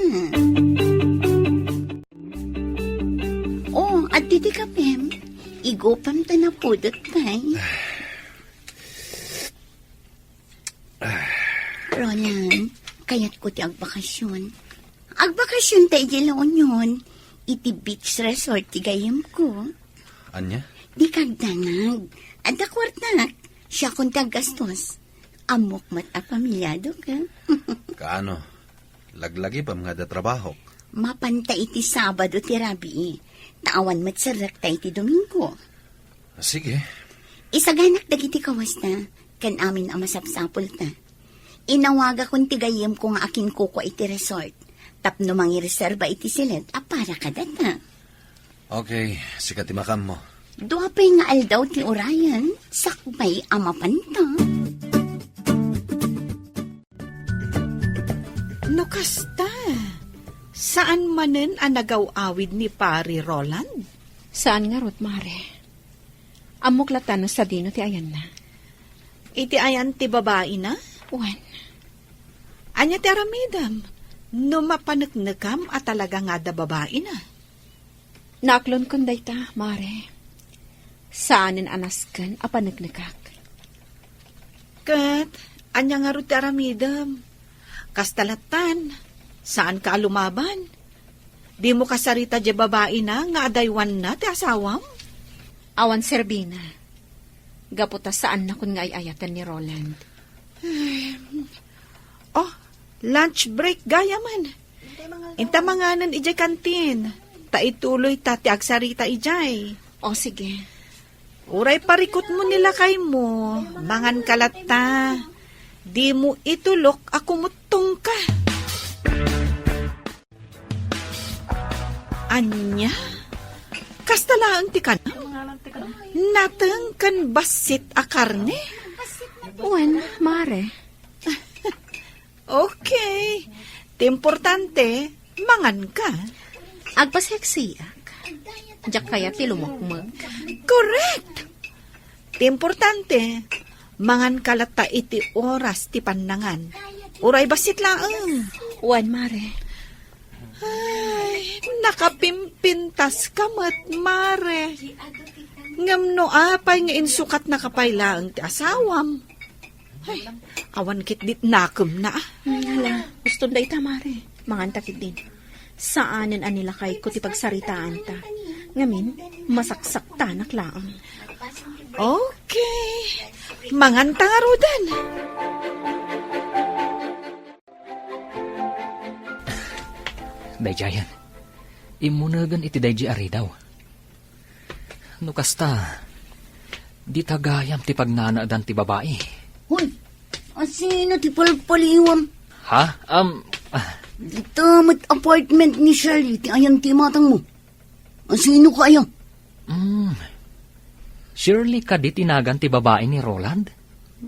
Adda ti kapem, igupam ta napudot pay. Roland, kayatko ti agbakasyon. Agbakasyon ta idiay La Union, iti beach resort ti gayyemko. Ania? Dika agdanag. Adda kuartak. Siakon ti aggastos. Ammok met a pamilyadok, eh. Kaano? Laglagipem nga adda trabahok? Mapanta iti Sabado ti rabii. Ta awan met serrekta iti Domingo. Sige. Isaganak dagiti kawasta, ken amin a masapsapulta. Inawagakon ti gayyemko nga akinkukua iti resort tapno mangireserba iti siled a para kadata. Okay, sika ti makammo. Dua pay nga aldaw ti urayen, sakbay a mapanta. No kasta, saan manen a nagaw-awid ni Pari Roland? Saan ngarud, Mare. Ammok latta no sadino ti ayanna. Iti ayan ti babaina? Wen. Ania ti aramidem no mapaneknekam a talaga nga adda babaina? Naaklonkon dayta, Mare. Saanen a nasken a paneknekak. Ket, ania ngarud ti aramidem? Kasta lattan, saanka a lumaban. Dimo kasarita diay babaina nga adaywanna ti asawam? Awan serbina. Gapu ta saannakon nga ay-ayaten ni Roland. Oh, lunch break gayamen. Inta manganen idiay kantin. Ta ituloyta ti agsarita idiay. O, sige. Uray parikutmo ni lakaymo, manganka latta. Dimo itulok a kumuttongka. Ania? Kasta laeng ti kanam? Nateng ken bassit a karne? Wen, Mare. Okay. Ti importante, manganka. Agpaseksiak. Diak kayat ti lumukmeg. Correct! Ti importante, manganka latta iti oras ti pannangan. Uray bassit laeng. Wen, Mare. Ay, nakapimpintaska met, Mare. Ngem no apay nga insukatnaka pay laeng ti asawam? Ay, awan ketdi nakemna, ah. Hmm, hala, uston dayta, Mare. Manganta ketdin. Saanen a nilakayko ti pagsaritaanta. Ngamin, masaksaktanak laeng. Okay. Manganta ngaruden. Daydiayen, immunegen iti daydi a ridaw. No kasta, dita gayam ti pagnanaedan ti babai. Hoy, asino ti palpaliwam? Ha? Um, ah. Dita met apartment ni Shirley ti ayan ti imatangmo. Asino ka aya? Hmm. Shirley kadi ti nagan ti babai ni Roland?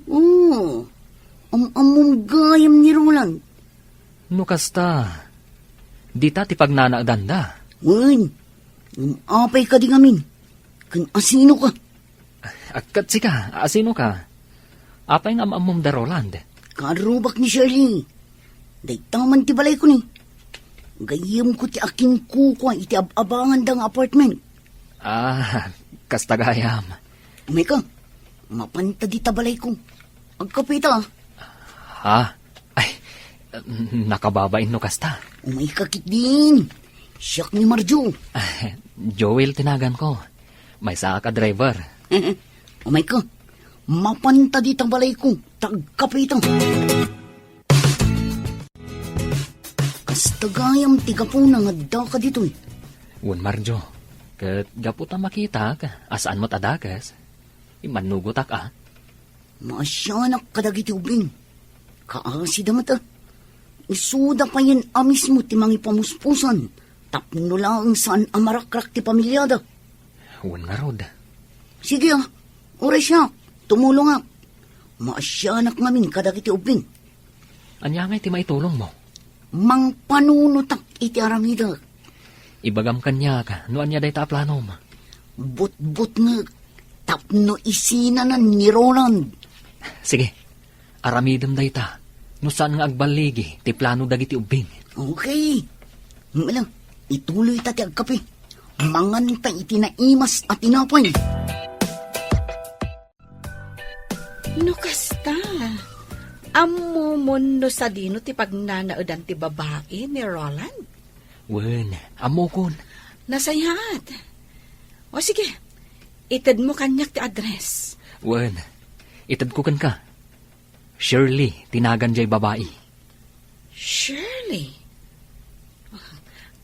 Oo. Am-ammom gayam ni Roland. No kasta, dita ti pagnanaedanda. Wen, ngem apay kadi ngamin? Ken asino ka? Ket sika, asino ka? Apay nga am-ammom da Roland? Karrubak ni Shirley. Dayta man ti balayko ni. Gayyemko ti akinkukua iti ab-abanganda nga apartment. Ah, kasta gayam. Umayka, mapanta dita balayko. Agkapita. Ha? Ay, nakababain no kasta. Umayka ketdin. Siak ni Marjo. Joel ti naganko. Maysaak a driver. Umayka, mapanta dita balayko. Tagkapita. Kasta gayam ti gapuna nga addaka ditoy. Wen, Marjo, ket gapu ta makitak a saan met a dakes, immannugotak a. Maasianak kadagiti ubbing. Kaasida met a. Isuda payen a mismo ti mangipamuspusan tapno laeng saan a marakrak ti pamiliada. Wen ngarud. Sige a, uray siak, tumulongak. Maasianak ngamin kadagiti ubbing. Ania ngay ti maitulongmo? Mangpanunotak iti aramidek. Ibagam kaniak no ania dayta a planom. Butbutngek tapno isinanan ni Roland. Sige, aramidem dayta no saan nga agballigi ti plano dagiti ubbing. Okay. Mala, ituloyta ti agkape. Manganta iti naimas a tinapay. No kasta, ammomon no sadino ti pagnanaedan ti babai ni Roland? Wen, ammokon. Nasayaat. O sige, itedmo kaniak ti address. Wen, itedko kenka. Shirley ti nagan jay babai. Shirley?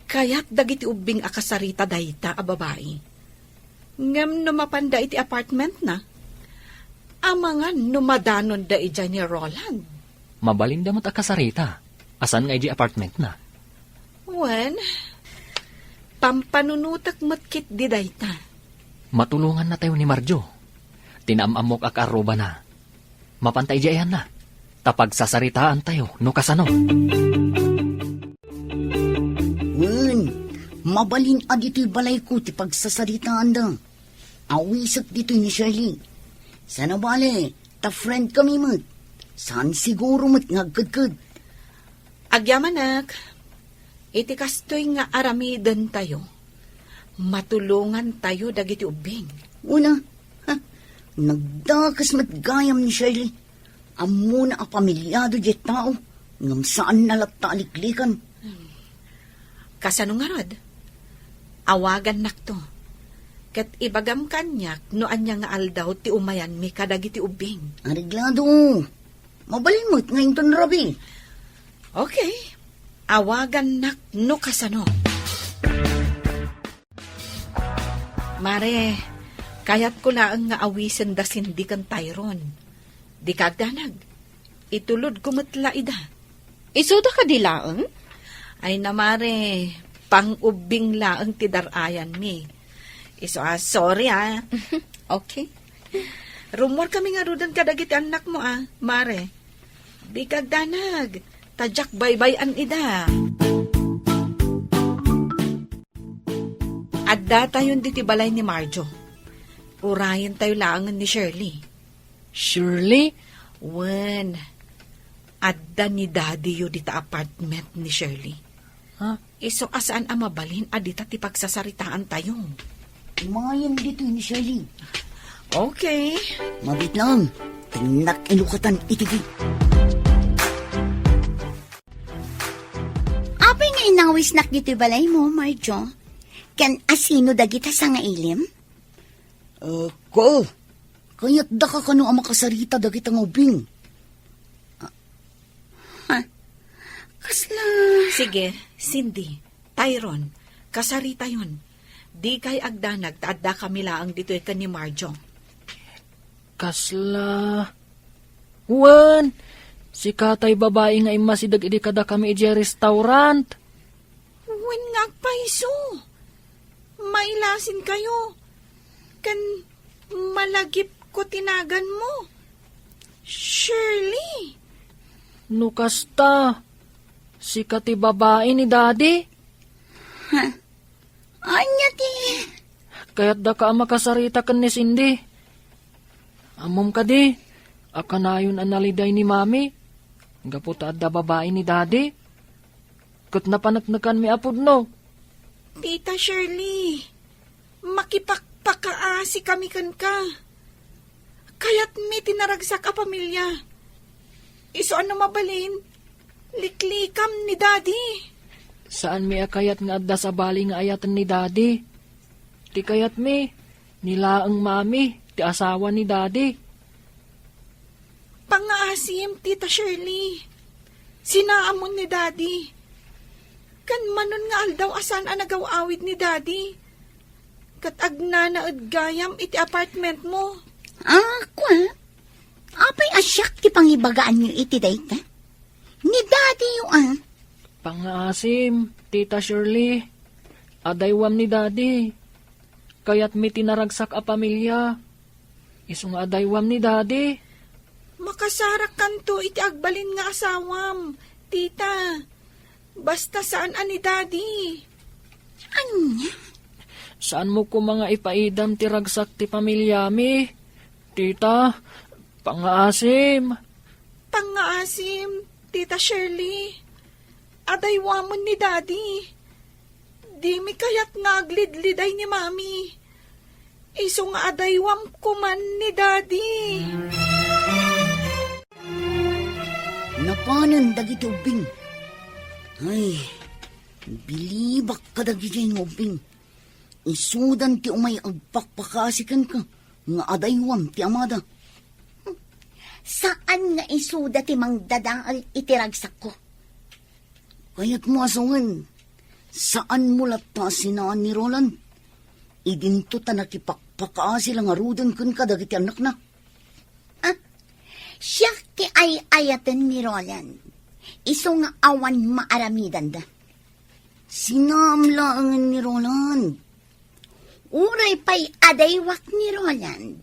Kayat dagiti ubbing a kasarita dayta a babai. Ngem no mapanda iti apartmentna, amangan no madanonda idiay ni Roland. Mabalinda met a kasarita, a saan nga idiay apartmentna. Wen, pampanunotek met ketdi dayta. Matulongannatayo ni Marjo. Ti naam-ammok a kaarrubana. Mapanta idiay ayanna. Ta pagsasaritaantayo no kasano. Wen, mabalin a ditoy balayko ti pagsasaritaanda. Awisek ditoy ni Shirley. Saan a bale, ta friend kami met. Saan siguro met nga agkedked. Agyamanak, iti kastoy nga aramidentayo, matulongantayo dagiti ubbing. Una, ha, nagdakes met gayam ni Shirley. Ammona a pamilyado diay tao, ngem saanna latta a liklikan. Kasano ngarud? Awagannakto. Ket ibagam kaniak no ania nga aldaw ti umayanmi kadagiti ubbing. Areglado. Mabalin met nga inton rabii. Okay. Awagannak no kasano. Mare, kayatko laeng nga awisen da Cindy ken Tyron. Dika agdanag. Itulodko met la ida. Isuda kadi laeng? Ay na, mare, pang-ubbing laeng ti dar-ayanmi. Isu a, sorry, a. Okay. Rummuarkami ngaruden kadagiti annakmo, a, mare. Dika agdanag, ta diak baybay-an ida. Addatayon ditoy balay ni Marjo. Urayentayo laengen ni Shirley. Shirley? Wen, adda ni Daddy-yo dita apartment ni Shirley. Ha? Isu a saan a mabalin a dita ti pagsasaritaantayo. Umayen ditoy ni Shirley. Okay. Mabit lang, tennak inukatan iti gate. Apay nga inawisnak ditoy balaymo, Marjo? Ken asino dagita sangailim? Eh, ko, kayatdaka kano a makasarita dagita nga ubbing? Ha? Kasla... Sige, Cindy, Tyron, kasaritayon. Dikay agdanag ta addakami laeng ditoy ken ni Marjo. Kasla... Wen, sika tay babai nga immasideg idi kadakami idiay restaurant. Wen nga agpayso. Mailasinkayo. Ken malagipko ti naganmo. Shirley. No kasta, sika ti babai ni Daddy? Ha? Ania ti? Kayatdaka a makasarita ken ni Cindy. Ammom kadi, a kanayon a naliday ni Mami, gapu ta adda babai ni Daddy. Ket napaneknekanmi a pudno. Tita Shirley, makipakpakaasikami kenka. Kayatmi ti naragsak a pamilia. Isu a no mabalin, liklikam ni Daddy. Saanmi a kayat nga adda sabali nga ayaten ni Daddy. Ti kayatmi, ni laeng Mami, ti asawa ni Daddy. Pangngaasim, Tita Shirley. Sinaamon ni Daddy. Ken manon nga aldaw a saan a nagaw-awid ni Daddy. Ket agnanaed gayam iti apartmentmo. Ah, kua? Apay a siak ti pangibagaanyo iti dayta? Ni Daddy-yo, ah. Pangngaasim, Tita Shirley. Adaywam ni Daddy. Kayatmi ti naragsak a pamilia. Isu nga adaywam ni Daddy. Makasarakkanto iti agbalin nga asawam, Tita. Basta saan a ni Daddy. Ania? Saanmo koma nga ipaidam ti ragsak ti pamiliami, Tita? Pangngaasim. Pangngaasim, Tita Shirley. Adaywamon ni Daddy. Dimi kayat nga aglidliday ni Mami. Isu nga adaywam koman ni Daddy. Napanen dagiti ubbing. Ay, bilibak kadagiti nga ubbing. Isudan ti umay agpakpakaasi kenka nga adaywam ti amada. Saan nga isuda ti mangdadael iti ragsakko? Kayatmo a sungen, saanmo latta a sinaan ni Roland? Idinto ta nakipakpakaasi la ngaruden kenka dagiti annakna. Ah, siak ti ay-ayaten ni Roland. Isu nga awan maaramidanda. Sinaam laengen ni Roland. Uray pay adaywak ni Roland,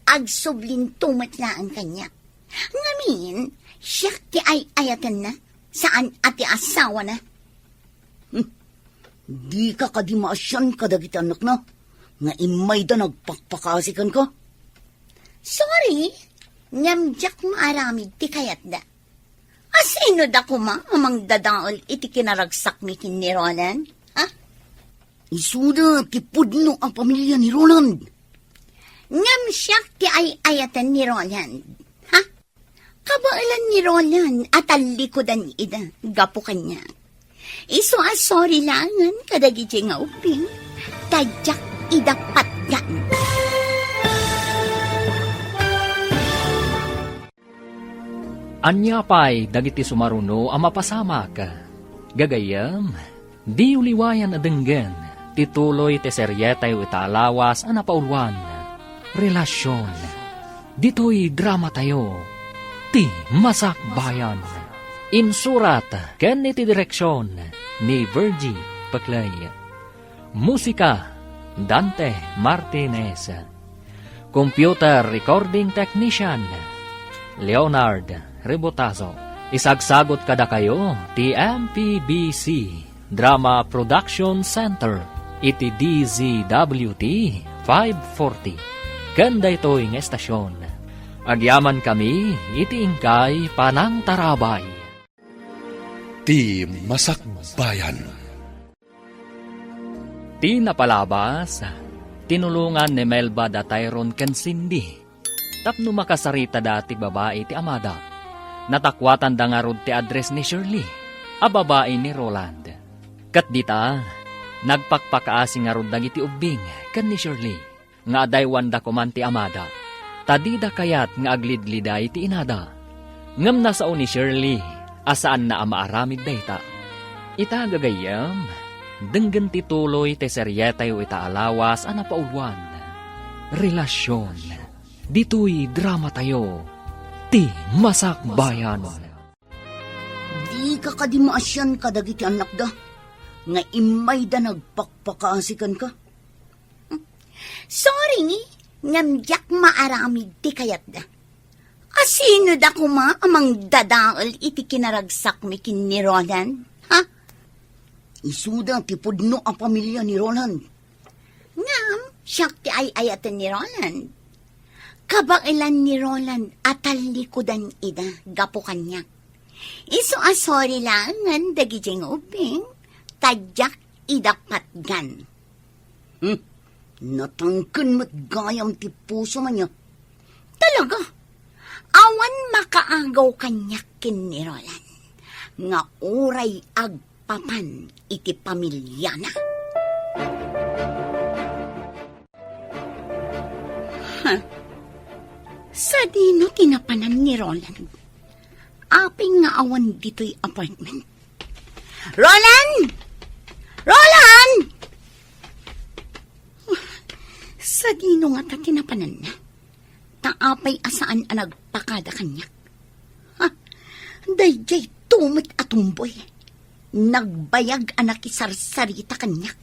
agsublinto met laeng kaniak. Ngamin, siak ti ay-ayatenna, saan a ti asawana. Hmm. Dika kadi maasian kadagiti annakna nga immayda nagpakpakaasi kenka? Sorry, ngem diak maaramid ti kayatda. A sino da koma a mangdadael iti kinaragsakmi ken ni Roland? Ha? Isuda ti pudno a pamilia ni Roland. Ngem siak ti ay-ayaten ni Roland. Ha? Kabaelan ni Roland a tallikudan ida gapu kaniak. Isu a sorry laengen kadagiti nga ubbing, ta diak ida patgan. Ania pay dagiti sumaruno a mapasamak? Gagayyem, diyo liwayan a denggen ti tuloy ti serietayo ita a lawas a napauluan, Relasion. Ditoy dramatayo, Ti Masakbayan. Insurat ken iti direksion ni Virgie Peclay. Musika, Dante Martinez. Computer Recording Technician, Leonard Rebotazo. Isagsagot kadakayo ti M P B C Drama Production Center iti D Z W T five forty. Ken daytoy nga estasion, agyamankami iti inkay panangtarabay. Ti Masakbayan. Ti napalabas, tinulongan ni Melba da Tyron ken Cindy tapno makasaritada ti babai ti amada. Natakuatanda ngarud ti address ni Shirley a babai ni Roland. Ket dita, nagpakpakaasi ngarud dagiti ubbing ken ni Shirley nga adaywanda koman ti amada, ta dida kayat nga aglidliday ti inada. Ngem nasao ni Shirley a saanna a maaramid dayta. Ita, gagayyem, denggen ti tuloy ti serietayo ita a lawas a napauluan, Relasion. Ditoy dramatayo, Ti Masakbayan. Dika kadi maasian kadagiti annakda nga immayda nagpakpakaasi kenka? Sorry, ngem diak maaramid ti kayatda. A sino da koma a mangdadael iti kinaragsakmi ken ni Roland? Ha? Isuda ti pudno a pamilia ni Roland. Ngem, siak ti ay-ayaten ni Roland. Kabaelan ni Roland a tallikudan ida gapu kaniak. Isu a sorry laengen dagiti nga ubbing, ta diak ida patgan. Hmm, natangken met gayam ti pusom ania. Talaga, awan makaagaw kaniak ken ni Roland nga uray agpapan iti pamiliana. Ha? Sadino ti napanan ni Roland? Apay nga awan ditoy apartment? Roland! Roland! Sadino ngata ti napananna? Ta apay a saan a nagpakada kaniak? Ha? Daydiay tumet a tumboy. Nagbayag a nakisarsarita kaniak.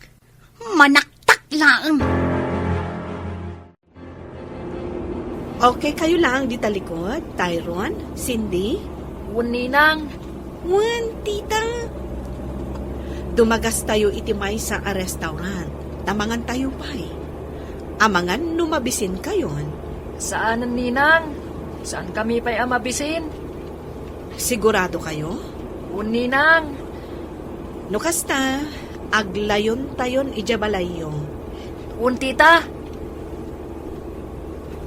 Manaktak laeng. Okay kayo lang di talikod, Tyron, Cindy? Wen, Ninang. Wen, tita. Dumagas tayo iti maysa a restaurant. Ta mangan tayo pay. Amangan no mabisin kayon. Saanen, Ninang. Saan kami pay a mabisin. Sigurado kayo? Wen, Ninang. No kasta, Aglayontayon idiay balayyo. Wen, tita.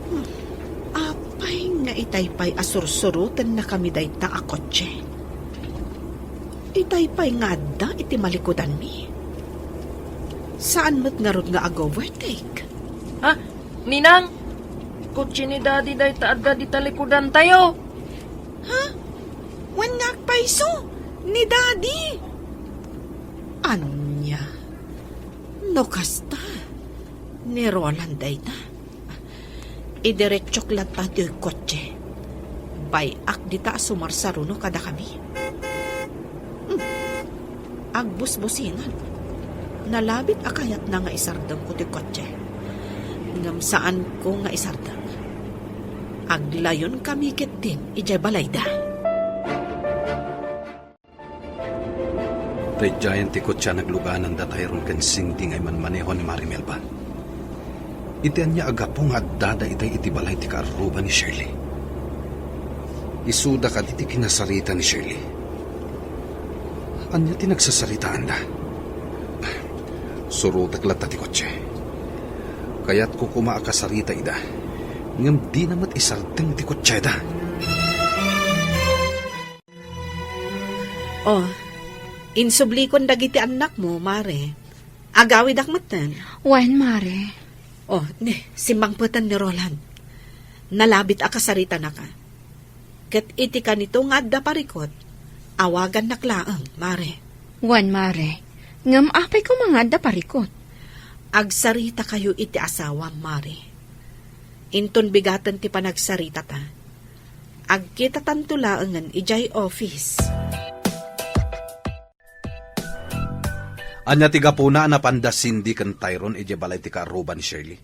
Hmm. Apay nga itay pay a sursurotennakami dayta a kotse? Itay pay nga adda iti malikudanmi. Saan met ngarud nga ag-overtake? Ha? Ninang, kotse ni Daddy dayta adda di talikudantayo. Ha? Wen nga agpayso ni Daddy? Ania? No kasta, ni Roland dayta. Idiretsok latta ti kotse. Bay-ak dita a sumarsaruno kadakami. Hmm. Agbusbusingan. Nalabit a kayatna nga isardengko ti kotse. Ngem saanko nga isardeng. Aglayonkami ketdin idiay balayda. Daydiayen ti kotse a nagluganan da Tyrone ken Cindy nga immanmaneho ni Mari Melba. Iti ania a gapu nga addada itay iti balay ti kaarruba ni Shirley? Isuda kadi ti kinasarita ni Shirley? Ania ti nagsasaritaanda? Surotek latta ti kotse. Kayatko koma a kasarita ida, ngem dina met isardeng ti kotseda. Oh, insublikon dagiti annakmo, Mare. Agawidak metten. Wen, Mare. Oh, ne, simmangpeten ni Roland. Nalabit a kasaritanaka. Ket iti kanito nga adda parikut, awagannak laeng, Mare. Wen, Mare. Ngem apay koma nga adda parikut? Agsaritakayo iti asawam, Mare. Inton bigaten ti panagsaritata, agkitatanto laengen idiay office. Ania ti gapuna a napanda Cindy ken Tyrone idiay balay ti kaarruba ni Shirley?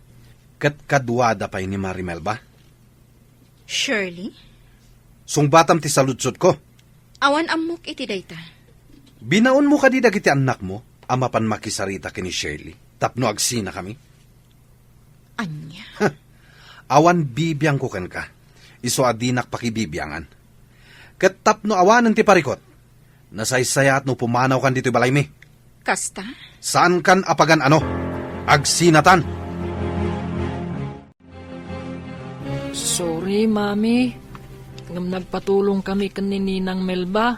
Ket kaduada pay ni Mari Melba? Shirley? Sungbatam ti saludsodko. Awan ammok iti dayta. Binaonmo kadi dagiti annakmo a mapan makisarita ken ni Shirley tapno agsinakami? Ania? Awan bibiangko kenka, isu a dinak pakibibiangan. Ket tapno awanen ti parikut, nasaysayaat no pumanawkan ditoy balaymi. Kasta? Saankan a pagan-ano. Agsinatan. Sorry, Mami. Ngem nagpatulongkami ken ni Ninang Melba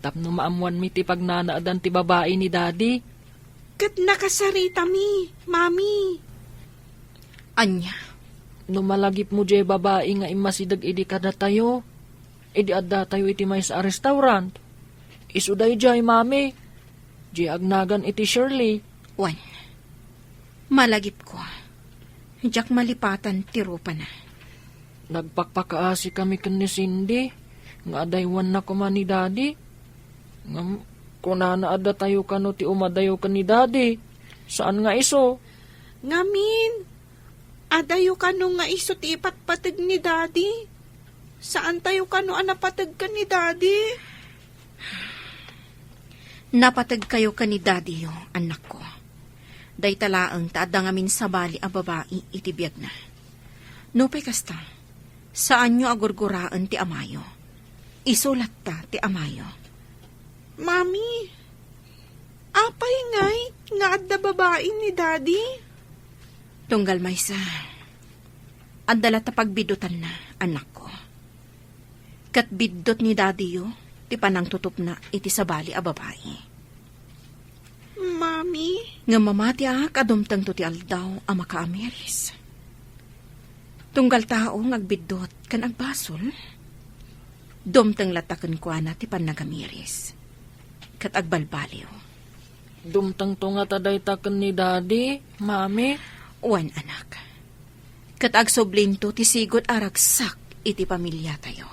tapno maammoanmi ti pagnanaedan ti babai ni Daddy. Ket nakasaritami, Mami. Ania? No malagipmo diay babai nga immasideg idi kadatayo, idi addatayo iti maysa a restaurant, isu daydiay, Mami. Diay agnagan iti Shirley. Wen, malagipko. Diak malipatan ti rupana. Nagpakpakaasikami ken ni Cindy nga adaywanna koma ni Daddy. Ngem kunana a datayo kano ti umadayo ken ni Daddy, saan nga isu. Ngamin, adayo kano nga isu ti ipatpateg ni Daddy? Saantayo kano a napateg ken ni Daddy? Napategkayo ken ni Daddy-yo, annakko. Dayta laeng ta adda ngamin sabali a babai iti biagna. Nupay kasta, saanyo a gurguraen ti amayo. Isu latta ti amayo. Mami, apay ngay nga adda babai ni Daddy? Tunggal maysa, adda latta pagbidutanna, annakko. Ket biddut ni Daddy-yo ti panangtutupna iti sabali a babai. Mami? Ngem mamatiak a dumtengto ti aldaw a makaamiris. Tunggal tao nga agbiddut ken agbasol, dumteng latta kenkuana ti pannagamiris ket agbalbaliw. Dumtengto ngata dayta ken ni Daddy, Mami? Wen, anak. Ket agsublinto ti sigud a ragsak iti pamiliatayo.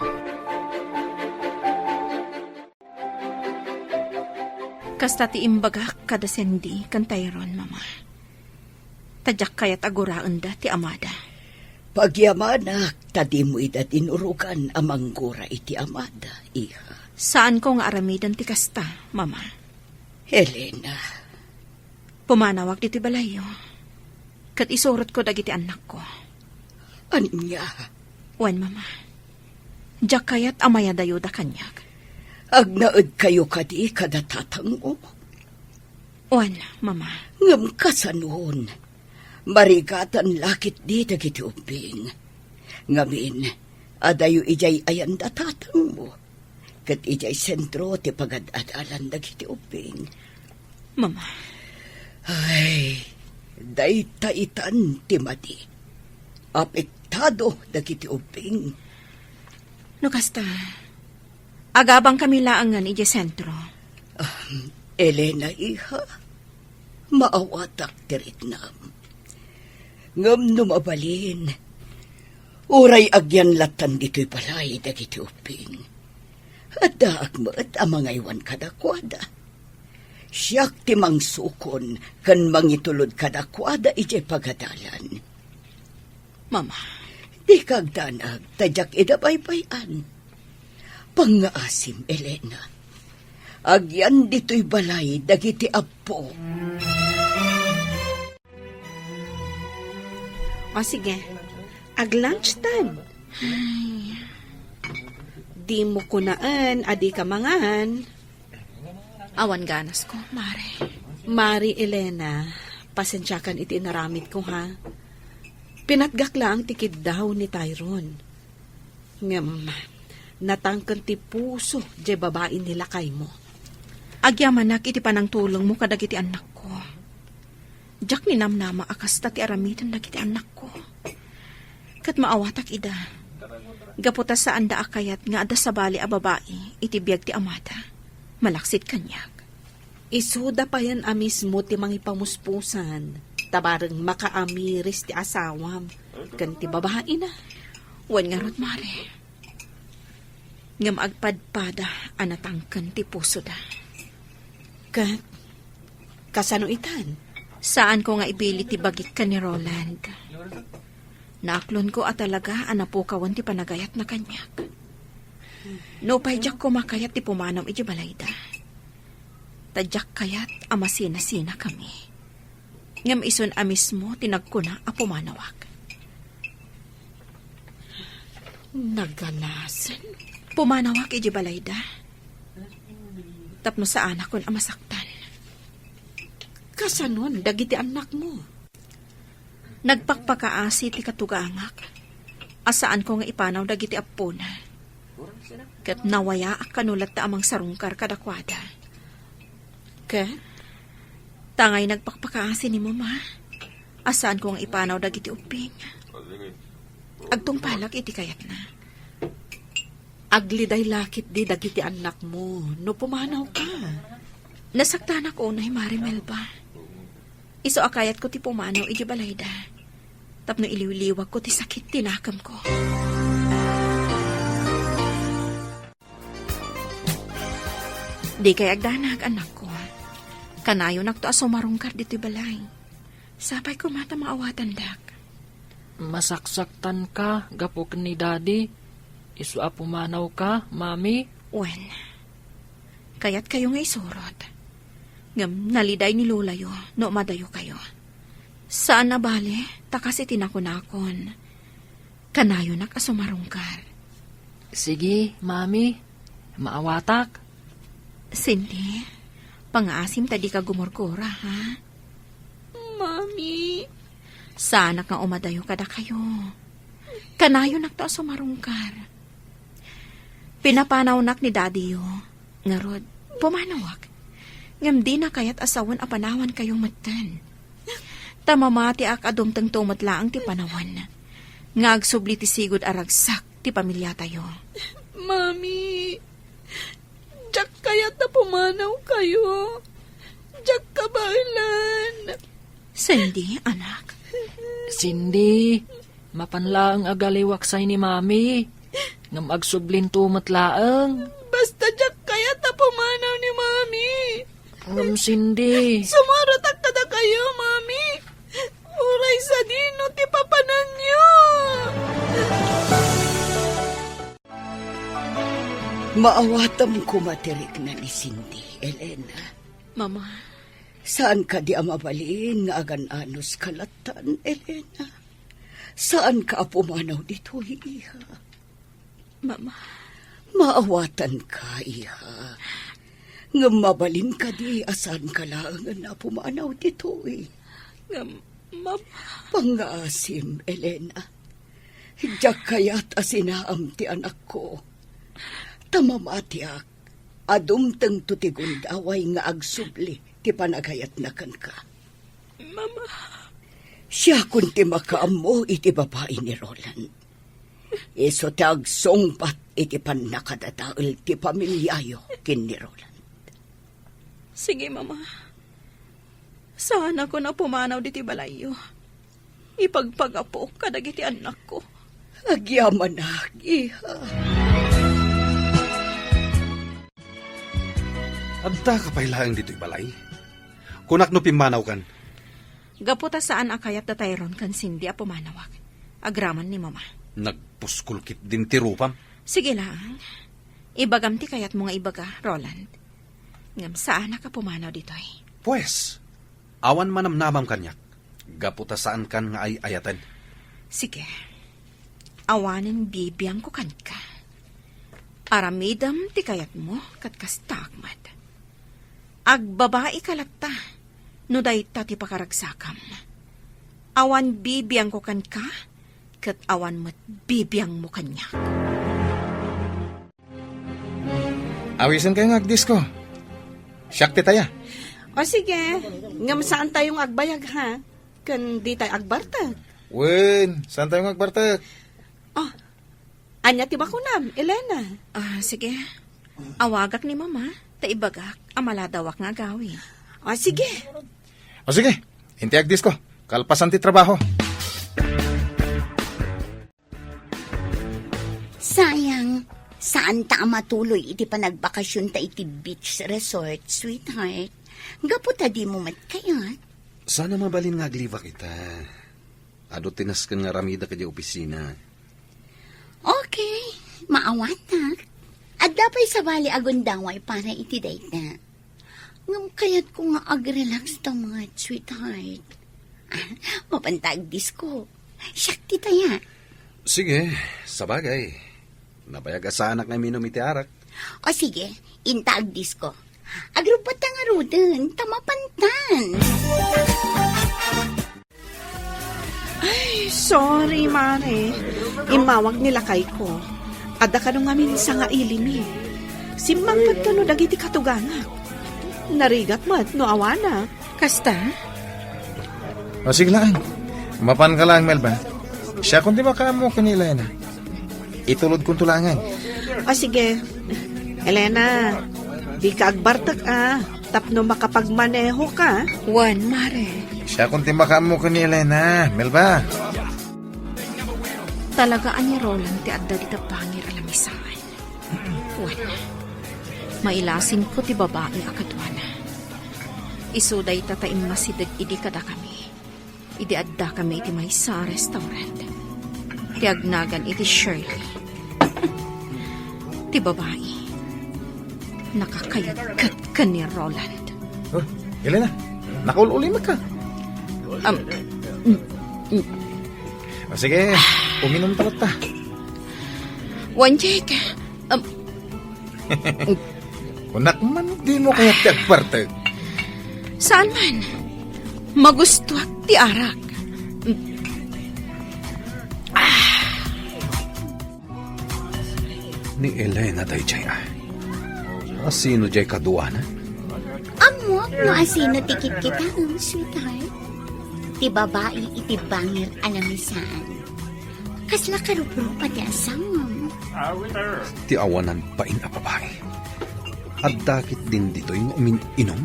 Kasta ti imbagak kada Cindy ken Tyrone, Mama. Ta diak kayat a guraenda ti amada. Pagyamanak ta dimo ida dinurogan a manggura iti amada, iha. Saanko nga aramiden ti kasta, Mama. Helena. Pumanawak ditoy balayyo, ket isurotko dagiti annakko. Ania? Wen, Mama. Diak kayat a mayadayoda kaniak. Agnaedkayo kadi kada tatangmo? Wen, Mama. Ngem kasanon, marigatan la ketdi dagiti ubbing. Ngamin, adayo idiay ayan da tatangmo. Ket idiay sentro ti pagad-adalan dagiti ubbing. Mama. Ay, dayta itan ti madi. Apektado dagiti ubbing. No kasta, agabangkami laengen idiay sentro. Ah, Elena, iha, maawatak ti riknam. Ngem no mabalin, uray agyan lattan ditoy balay dagiti ubbing. Addaak met a mangaywan kadakuada. Siak ti mangsukon ken mangitulod kadakuada idiay pagadalan. Mama. Dika agdanag ta diak ida baybay-an. Pangngaasim, Elena. Agyan ditoy balay dagiti appo. O sige, ag-lunch time. Ay. Dimo kunaen a dika mangan. Awan ganasko, Mare. Mare Elena, pasensiakan iti inaramidko, ha? Pinatgak laeng ti kiddaw ni Tyrone. Ngem, natangken ti puso diay babai ni lakaymo. Agyamanak iti panangtulongmo kadagiti annakko. Diak ninamnama a kasta ti aramiden dagiti annakko. Ket maawatak ida. Gapu ta saanda a kayat nga adda sabali a babai iti biag ti amada, malaksid kaniak. Isuda payen a mismo ti mangipamuspusan, ta bareng makaamiris ti asawam ken ti babaina. Wen ngarud, Mare. Ngem agpadpada a natangken ti pusoda. Ket, kasano itan? Saanko nga ibili ti bagik ken ni Roland. Naaklonko a talaga a napukawen ti panagayatna kaniak. Nupay diak koma kayat ti pumanom iti balayda. Ta diak kayat a masinasinakami. Ngem isun a mismo ti nagkuna a pumanawak. Naganasen. Pumanawak iti balayda. Tapno saanakon a masaktan. Kasanon dagiti annakmo? Nagpakpakaasi ti katugangak a saanko nga ipanaw dagiti appona. Ket nawayaak kano latta a mangsarungkar kadakuada. Ket, tangay nagpakpakaasi ni Mama a saanko nga ipanaw dagiti ubbing. Agtungpalak iti kayatna. Agliday la ketdi dagiti annakmo no pumanawka. Nasaktanak unay, Mare Melba. Isu a kayatko ti pumanaw iti balayda. Tapno iliwliwagko ti sakit ti nakemko. Dikay agdanag, annakko. Kanayonakto a sumarungkar ditoy balay. Sapay koma ta maawatandak. Masaksaktanka gapu ken ni Daddy. Isu a pumanawka, Mami? Wen, kayatkayo nga isurot. Ngem naliday ni lolayo no umadayokayo. Saan a bale, ta kas iti nakunakon, kanayonak a sumarungkar. Sige, Mami. Maawatak. Cindy, pangaasim ta dika gumurgura, ha? Mami. Saanak nga umadayo kadakayo. Kanayonakto a sumarungkar. Pinapanawnak ni Daddy-yo. Ngarud, pumanawak. Ngem dina kayat a sawen a panawankayo metten. Ta mamatiak a dumtengto met laeng ti panawen nga agsubli ti sigud a ragsak ti pamiliatayo. Mami, diak kayat a pumanawkayo. Diak kabaelan. Cindy, anak. Cindy, mapan laeng agaliwak say ni Mami. Ngem agsublinto met laeng. Basta diak kayat a pumanaw ni Mami. Ngem Cindy. Sumurotak kadakayo, Mami. Uray sadino ti papananyo. Maawatam koma ti rikna ni Cindy, Elena. Mama. Saan kadi a mabalin nga agan-anos ka lattan, Elena? Saan ka a pumanaw ditoy, iha? Mama. Maawatanka, iha. Ngem mabalin kadi a saanka laengen a pumanaw ditoy? Ngem, Mama. Pangngaasim, Elena. Diak kayat a sinaam ti anakko. Ta mamatiak, a dumtengto ti gundaway nga agsubli ti panagayatna kenka. Mama. Siakon ti makaammo iti babai ni Roland. Isu ti agsungbat iti pannakadadael ti pamiliayo ken ni Roland. Sige, Mama. Saanakon a pumanaw ditoy balayyo. Ipagpagapok kadagiti annakko. Agyamanak, iha. Addaka pay laeng ditoy balay? Kunak no pimmanawkan. Gapu ta saan a kayat da Tyrone ken Cindy a pumanawak. Agraman ni Mama. Nagpuskol ketdin ti rupam. Sige laeng. Ibagam ti kayatmo nga ibaga, Roland. Ngem saanak a pumanaw ditoy. Pues, awan manamnamam kaniak. Gapu ta saankan nga ay-ayaten. Sige. Awanen bibiangko kenka. Aramidem ti kayatmo ket kastaak met. Agbabaika latta no dayta ti pakaragsakam. Awan bibiangko kenka, ket awan met bibiangmo kaniak. Awisenkayo nga agdisko. Siak ti taya. O sige, ngem saantayo nga agbayag, ha? Ken ditay agbartek. Wen, saantayo nga agbartek. Oh, ania ti bakunam, Elena? Ah, sige. Awagak ni Mama, ta ibagak a maladawak nga agawid. Ah, sige. O sige, inti agdisko. Kalpasan ti trabaho. Sayang, saanta a matuloy iti panagbakasionta iti beach resort, sweetheart. Gapu ta dimo met kayat. Saan a mabalin nga aglibak ita. Adu ti nasken nga aramidek idiay opisina. Okay, maawatak. Adda pay sabali a gundaway para iti dayta. Ngem kayatko nga agrelax ta met, sweetheart. Ah, mapanta agdisko. Siak ti taya. Sige, sabagay. Nabayag a saanak nga uminum iti arak. O sige, inta agdisko. Agrubbatta ngaruden, ta mapantan. Ay, sorry, Mare. Immawag ni lakayko. Adda kano ngamin sa nga ilimi. Simmangpet kano dagiti katugangak. Narigat met no awanak. Kasta? O, sige lang. Mapanka lang, Melba. Siakon ti makaammo ken ni Elena. Itulodkonto laengen. O, sige. Elena, dika agbartek, a, tapno makapagmanehoka. Wen, Mare. Siakon ti makaammo ken ni Elena, Melba. Talaga a ni Roland ti adda dita bangir a lamisaan. Wen, mailasinko ti babai a kaduana. Isu dayta ta immasideg idi kadakami. Idi addakami iti maysa a restaurant, ti agnagan iti Shirley. Ti babai, nakakayatkat ken ni Roland. Oh, Elena, nakaul-ulimekka. Um, mm, mm. O, sige, uminum ta latta. Wen, Jake, um, Kunak man, dimo kayat ti agbartek? Saan man. Magustuak ti arak. Ni Elena daydiay, a. Asino diay kaduana? Ammok no asino ti kitkitaem, sweetheart. Ti babai iti bangir a lamisaan. Kasla karuprupa ti asawam. Ti awanan bain a babai. Adda ketdin ditoy nga umin-inum?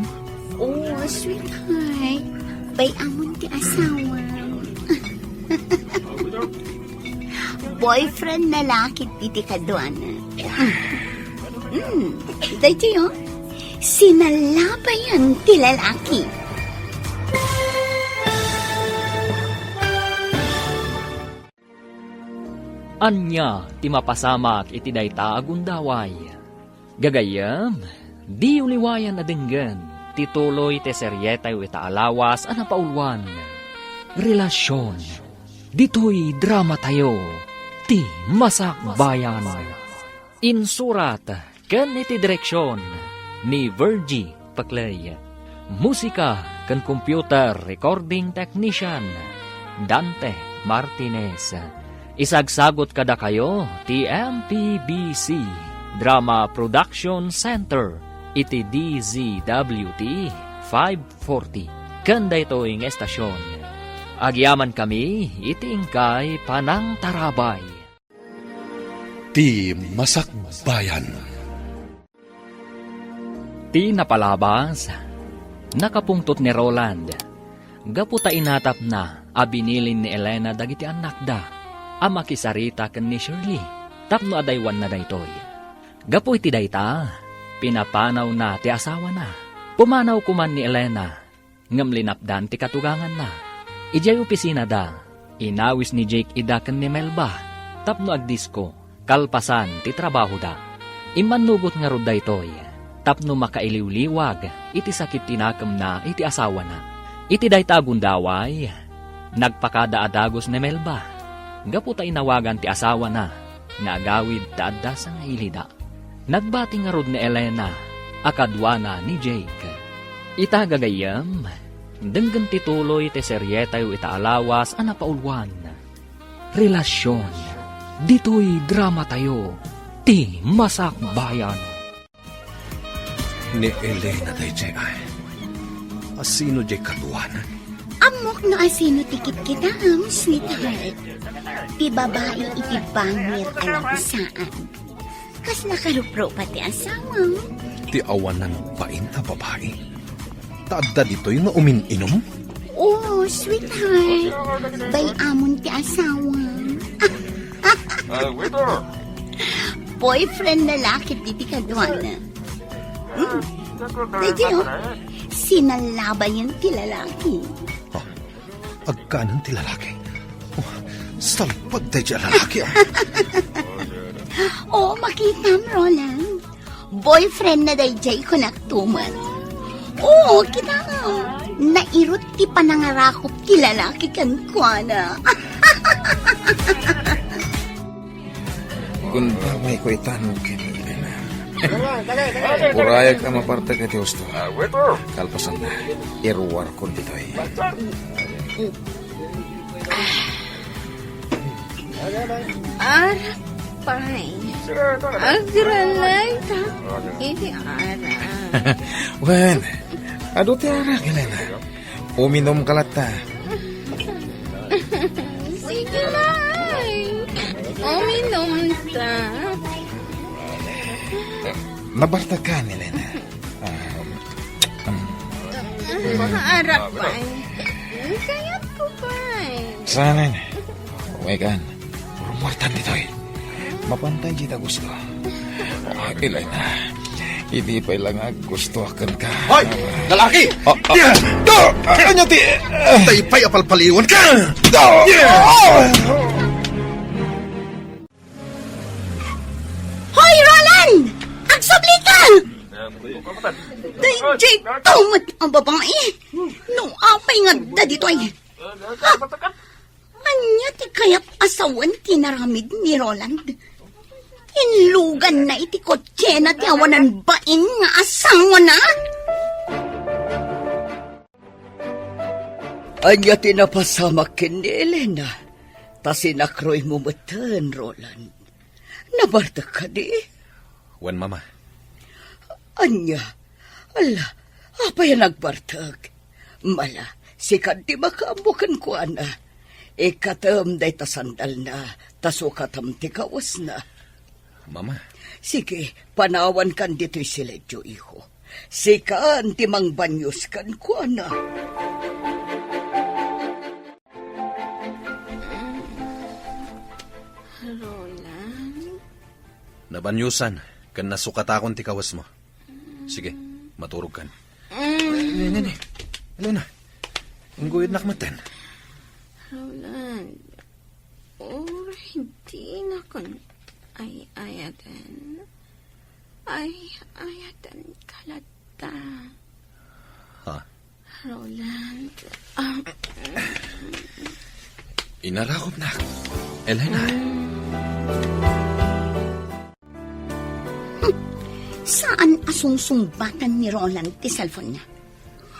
Oh, sweetheart. Bay-amon ti asawam. Boyfriend na la ketdi ti kaduana. Hmm, daytoy, oh. Sinalabayan ti lalaki. Ania ti mapasamak iti dayta a gundaway? Gagayyem, diyo liwayan a denggen ti tuloy ti serietayo ita a lawas a napauluan, Relasyon. Ditoy dramatayo, Ti Masakbayan. Insurat ken iti direksion, ni Virgie Paclay. Musika ken computer recording technician, Dante Martinez. Isagsagot kadakayo ti M P B C Drama Production Center iti D Z W T five forty. Ken daytoy nga estasion, agyamankami iti inkay panangtarabay. Ti Masakbayan. Ti napalabas, nakapungtot ni Roland gapu ta inatapna a binilin ni Elena dagiti annakda a makisarita ken ni Shirley tapno adaywanna daytoy. Gapu iti dayta, pinapanawna ti asawana. Pumanaw koman ni Elena ngem linapdan ti katuganganna. Idiay opisinada, inawis ni Jake ida ken ni Melba tapno agdisko kalpasan ti trabahoda. Immannugot ngarud daytoy tapno makailiwliwag iti sakit ti nakemna iti asawana. Iti dayta a gundaway, nagpakada a dagus ni Melba gapu ta inawagan ti asawana nga agawid ta adda sangailida. Nagbati ngarud ni Elena a kaduana ni Jake. Ita gagayyem, denggen ti tuloy ti serietayo ita a lawas a napauluan, Relasion. Ditoy dramatayo, Ti Masakbayan. Ni Elena daydiay ay. Asino diay kaduana? Ammok no asino ti kitkitaem, sweetheart. Ti babai iti bangir a lagsaan. Kasla karuprupa ti asawam. Ti awanan bain a babai? Ta adda ditoy nga umin-inum? Oh, sweetheart. Bay-amon ti asawam. Ah, waiter! Boyfriend na lakit diti kaduana. Hmm. Daydiay, oh. Sinalabayan ti lalaki. Ah, agkanan ti lalaki. Oh, salpag daydiay a lalaki, ah. Oh, makitam, Roland. Boyfriend na daydiay, kunak tumet. Oo, kita. Nairut ti panangarakup ti lalaki kenkuana. Gundawayko itan ken Elena. Urayek a mapartek iti husto. Kalpasanna, iruarkon ditoy. Arak pay. Agralayta iti arak. Wen, adu ti arak, Elena. Uminumka latta. Sige, pay. Uminumta. Nabartekkan, Elena. Ah, um, um. Arak pay. Kayatko pay. Saan? Wekan. Rummuartan ditoy. Mapantay dita gusto. Ah, Elena, idi pay la nga gusto kenka. Hoy! Lalaki! Ah, ah. Ania ti... Tay pay a palpaliwanka! Hoy, Roland! Agsublika! Daydiay tumet a babai. No apay nga adda ditoy? Ha? Ania ti kayat a sawen ti inaramid ni Roland? Inluganna iti kotsena ti awanan bain nga asawana? Ania ti napasamak ken ni Elena? Ta sinakroymo metten, Roland. Nabartek kadi? Wen, Mama. Ania? Ala, apay a nagbartek? Mala, sika ti makaammo kenkuana. Ikkatem dayta sandalna, ta sukatem ti kawesna. Mama. Sige, panawankan ditoy siledyo, iho. Sikan ti mangbanyos kenkuana. Roland? Nabanyosan, ken nasukatakon ti kawesmo. Sige, maturogkan. Mm. Nene, Elena, ingguyodnak metten. Roland, uray dinakon ay-ayaten. Ay-ayatenka latta. Ha? Roland, ah, Inarakupnak, Elena. Saan a sungsungbatan ni Roland ti cellphone-na.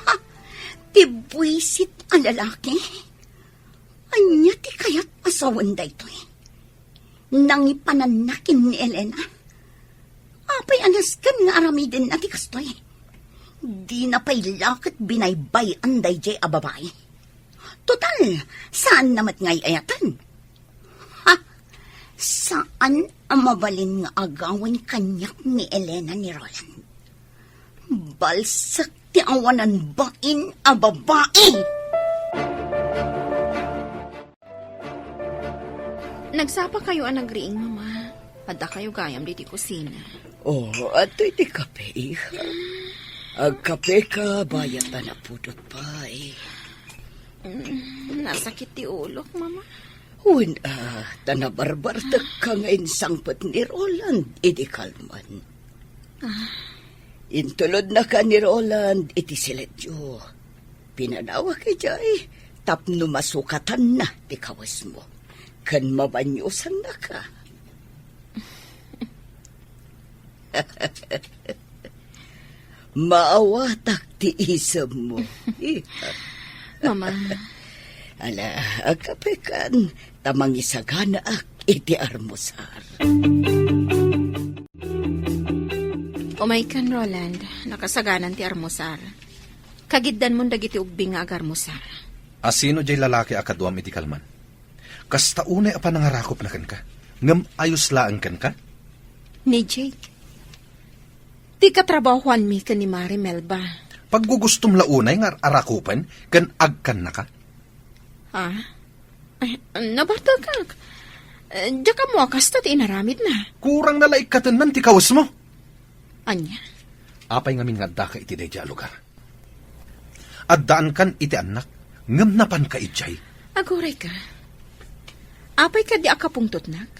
Ha? Ti buisit a lalaki? Ania ti kayat a sawen daytoy? Nangipananna ken ni Elena? Apay a nasken nga aramidenna ti kastoy? Dina pay la ket binaybay-an daydiay a babai. Total, saanna met nga ay-ayaten. Ha? Saan a mabalin nga agawen kaniak ni Elena ni Roland. Balsek ti awanan bain a babai! Nagsapakayo a nagriing, Mama. Addakayo gayam ditoy kusina. Oh, adtoy ti kape, iha. Agkapeka, bayat ta napudot pay. Mm, nasakit ti ulok, Mama. Wen, ah, ta nabarbartekka nga insangpet ni Roland idi kalman. Ah. Intulodnaka ni Roland iti siletyo. Pinanawak idiay tapno masukatanna ti kawesmo ken mabaniosannaka. Maawatak ti isemmo. Mama. Ala, agkapekan, ta mangisaganaak iti armusar. Umaykan, Roland. Nakasaganan ti armusar. Kagiddanmon dagiti ubbing nga agarmusar. Asino jay lalaki a kaduam iti kalman? Kasta unay a panangarakupna kenka, ngem ayos laeng kenka? Ni Jake. Ti katrabahuanmi ken ni Mare Melba. Paggugustom la unay nga arakupen ken agkannaka? Ha? Ay, nabartekak. Eh, diak ammo a kasta ti inaramidna. Kurang na la ikkatennan ti kawesmo. Ania? Apay ngamin nga addaka iti daydiay a lugar? Addaankan iti annak, ngem napanka idiay. Agurayka. Apay kadi a kapungtotnak?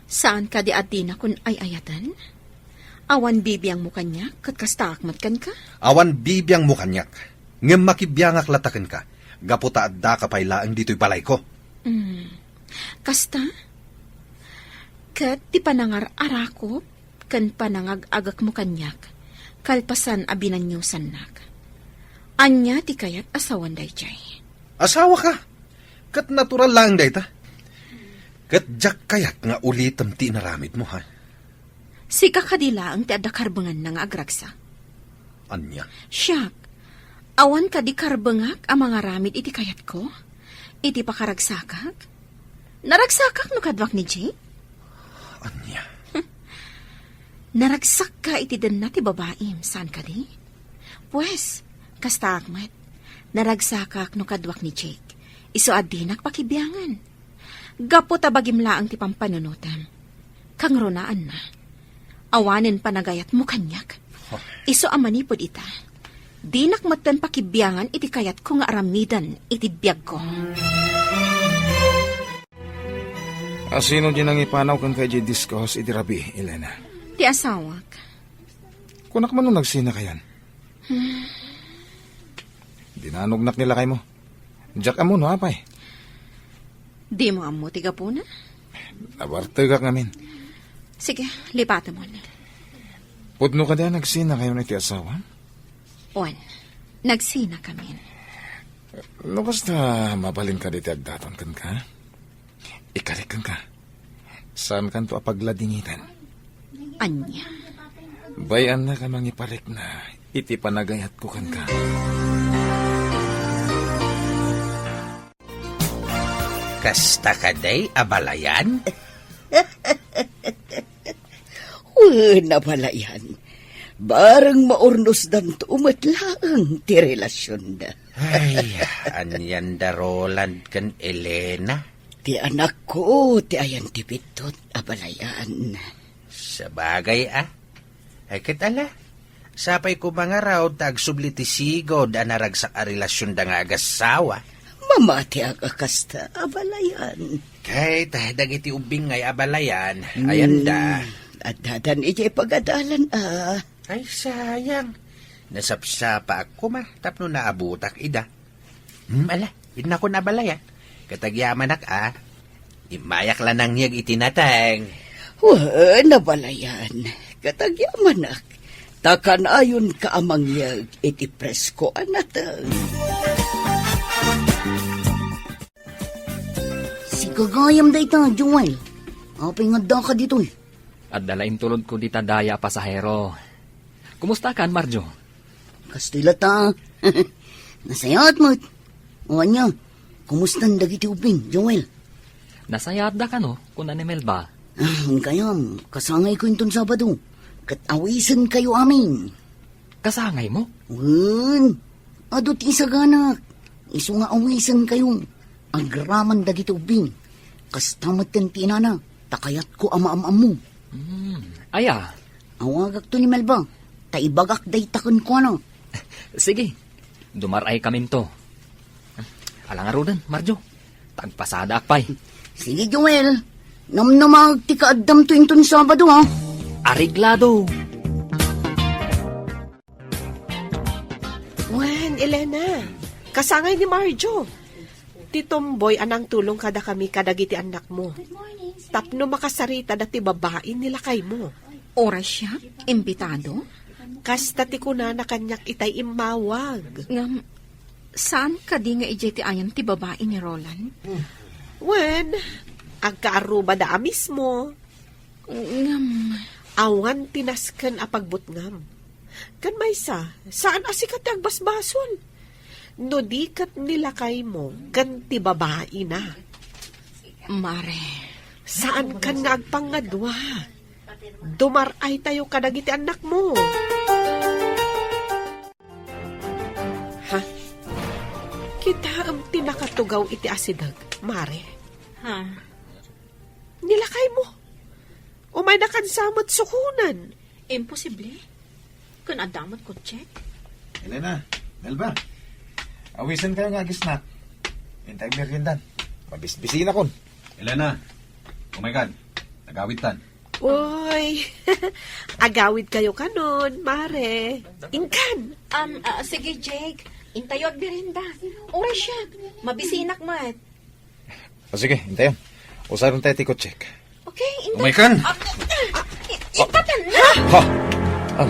Saan kadi a dinakon ay-ayaten? Awan bibiangmo kaniak, ket kastaak met kenka? Awan bibiangmo kaniak, ngem makibiangak latta kenka, gapu ta addaka pay laeng ditoy balayko. Mm. Kasta? Ket ti panangar-arakop ken panangag-agekmo kaniak, kalpasan a binaniosannak. Ania ti kayat a sawen daydiay? Asawaka, ket natural laeng dayta. Ket diak kayat nga ulitem ti inaramidmo, ha? Sika kadi laeng ti adda karbenganna nga agragsak? Ania? Siak, awan kadi karbengak a mangaramid iti kayatko? Iti pakaragsakak? Naragsakak no kaduak ni Jake? Ania? Naragsakka iti denna ti babaim, saan kadi? Pues, kastaak met. Naragsakak no kaduak ni Jake. Isu a dinak pakibiangan. Gapu ta bagim laeng ti pampanunotem. Kangrunaanna, awanen panagayatmo kaniak. Huh. Isu a manipud ita, dinak metten pakibiangan iti kayatko nga aramiden iti biagko. Asino di nangipanaw kenka idiay disco house iti rabii, Elena? Ti asawak. Kunak man no nagsinakayon. Hmm. Dinanognak ni lakaymo. Diak ammo no apay. Dimo ammo ti gapuna? Nabartegak ngamin. Sige, lipatemon. Pudno kadi a nagsinakayon iti asawa? Wen, nagsinakamin. No kasta, mabalin kadi ti agdaton kenka? Ikarek kenka. Saankanto a pagladingiten. Ania? Bay-annak a mangiparikna iti panagayatko kenka. Kasta kadi a balayan? Wen, a balayan. Bareng maurnosdanto met laeng ti relasionda. Ay, anian da Roland ken Elena? Ti anakko ti ayan ti biddut, a balayan. Sabagay, a. Ay, ket ala, sapay koma ngarud ta agsubli ti sigud a naragsak a relasionda nga agassawa. Mamatiak a kasta, a balayan. Ket, ah, dagiti ubbing ngay a balayan, ayanda. Hmm, addadan idiay pagadalan, a. Ay, sayang. Nasapsapaak koma tapno naabutak ida. Hmm, ala, innakon a balayan. Ket agyamanak, a. Immayak la nangyeg iti nateng. Wen, a balayan. Ket agyamanak, ta kanayonka a mangyeg iti presko a nateng. Sigagayam dayta, Joel. Apay nga addaka ditoy? Adda la intulodko dita daya a pasahero. Kumustakan, Marjo? Kastoy latta. Nasayaat met. O ania, kumustan dagiti ubbing, Joel? Nasayaatda kano, kuna ni Melba. Ah, inkayam, kasangayko inton Sabado. Ket awisenkayo amin. Kasangaymo? Wen, adu ti isaganak. Isu nga awisenkayo. Agraman dagiti ubbing. Kasta metten ti inana, ta kayatko a maam-ammo. Hmm, aya? Awagakto ni Melba, ta ibagak dayta kenkuana. Sige, dumar-ay kaminto. Ala ngaruden, Marjo, ta agpasadaak pay. Sige, Joel, namnamag ti kaaddamto inton Sabado, ha? Areglado! Wen, Elena, kasangay ni Marjo. Ti tomboy a nangtulong kadakami kadagiti annakmo. Tapno makasaritada ti babai ni lakaymo. Oras siya? Imbitado? Kasta ti kunana kaniak itay immawag. Ngem, saan kadi nga idiay ti ayan ti babai ni Roland? Wen, agkaarrubada a mismo. Ngem, awan ti nasken a pagbutngam. Ken maysa, saan a sika ti agbasbasol. No di ket ni lakaymo ken ti babaina. Mare. Saan kan nga agpangadua. Dumar-aytayo kadagiti annakmo. Ha? Kitaem ti nakatugaw iti asideg, Mare. Ha? Ni lakaymo. Umayna kansa met sukonen. Imposible. Kun adda met kotsek. Elena, Melba, awisenkayo nga agisnak. Intay meriendan. Mabisbisinakon. Elena, umaykan. Agawidtan. Uy, agawidkayo kanon, Mare. Inkan! Um, ah, sige, Jake. Intayo agmerienda. Oras siya. Mabisinak met. Ah, sige, intayon. Usaron tayo ti kotsek. Okay, intayo. Umaykan! Ah, ah, ah, ipatan na! Ha? Ah.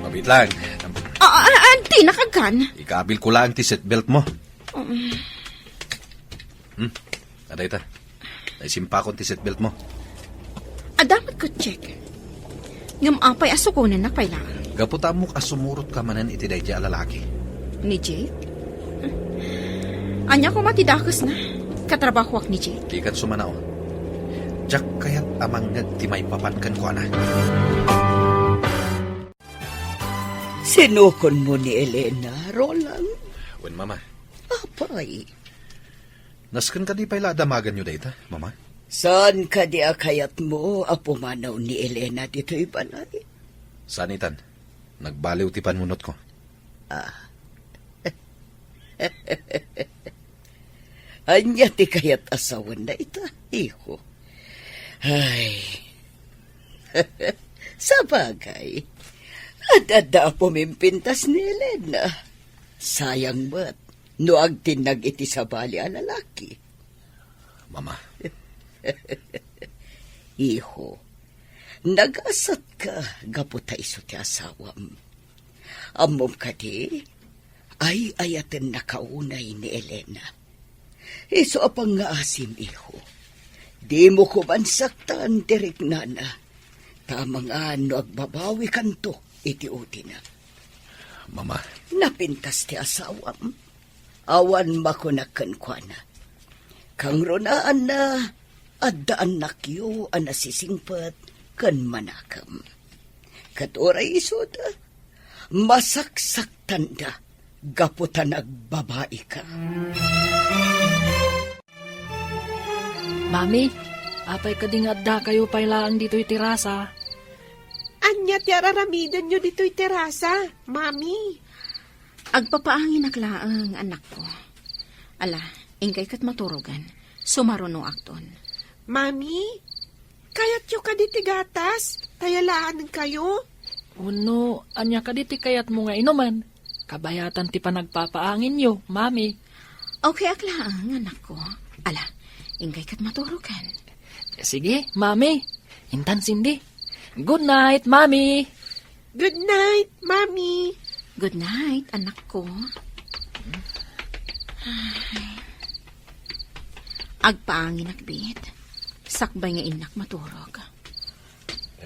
Mabit lang. Ah, ah, ah, di nakagan. Ikabil ko lang ti seatbelt mo. Um. Hmm? Aday ta. Naisimpakon ti seatbelt mo. Adda met kotsek. Ngem apay a sukonennak pay laeng? Gapu ta ammok a sumurotka manen iti daydiay a lalaki. Ni Jake? Ania koma ti dakesna? Katrabahoak ni Jake? Dikan sumanaw. Diak kayat a mangngeg ti maipapan kenkuana. Sinukonmo ni Elena, Roland? Wen, Mama. Apay? Nasken kadi pay la a damaganyo dayta, Mama? Saan kadi a kayatmo a pumanaw ni Elena ditoy balay? Saan itan. Nagbaliw ti panunotko. Ah. Ania ti kayat a sawen dayta, iho? Ay. Sabagay, ad-adda a pumimpintas ni Elena. Sayang met no agtinnag iti sabali a lalaki. Mama. Iho, nagasatka gapu ta isu ti asawam. Ammom kadi, ay-ayatennaka unay ni Elena. Isu a pangngaasim, iho. Dimo koman saktan ti riknana. Ta amangan no agbabawikanto iti udina. Mama. Napintas ti asawam. Awan makunak kenkuana. Kangrunaanna, adda annakyo a nasisingpet ken manakem. Ket uray isuda, masaksaktanda gapu ta nagbabaika. Mami, apay kadi nga addakayo pay laeng ditoy terasa? Ania ti ar-aramidenyo ditoy terasa, Mami? Agpapaanginak laeng, anakko. Ala, inkay ket maturogen. Sumarunoakton. Mami, kayatyo kadi ti gatas? Tayalaankayo? Wenno, ania kadi ti kayatmo nga inumen? Kabayatan ti panagpapaanginyo, Mami. Okay ak laeng, anakko. Ala, inkay ket maturogen. Sige, Mami. Intan, Cindy. Good night, Mami. Good night, Mami. Good night, anakko. Ay. Agpaanginak, Bit. Sakbay nga innak maturog.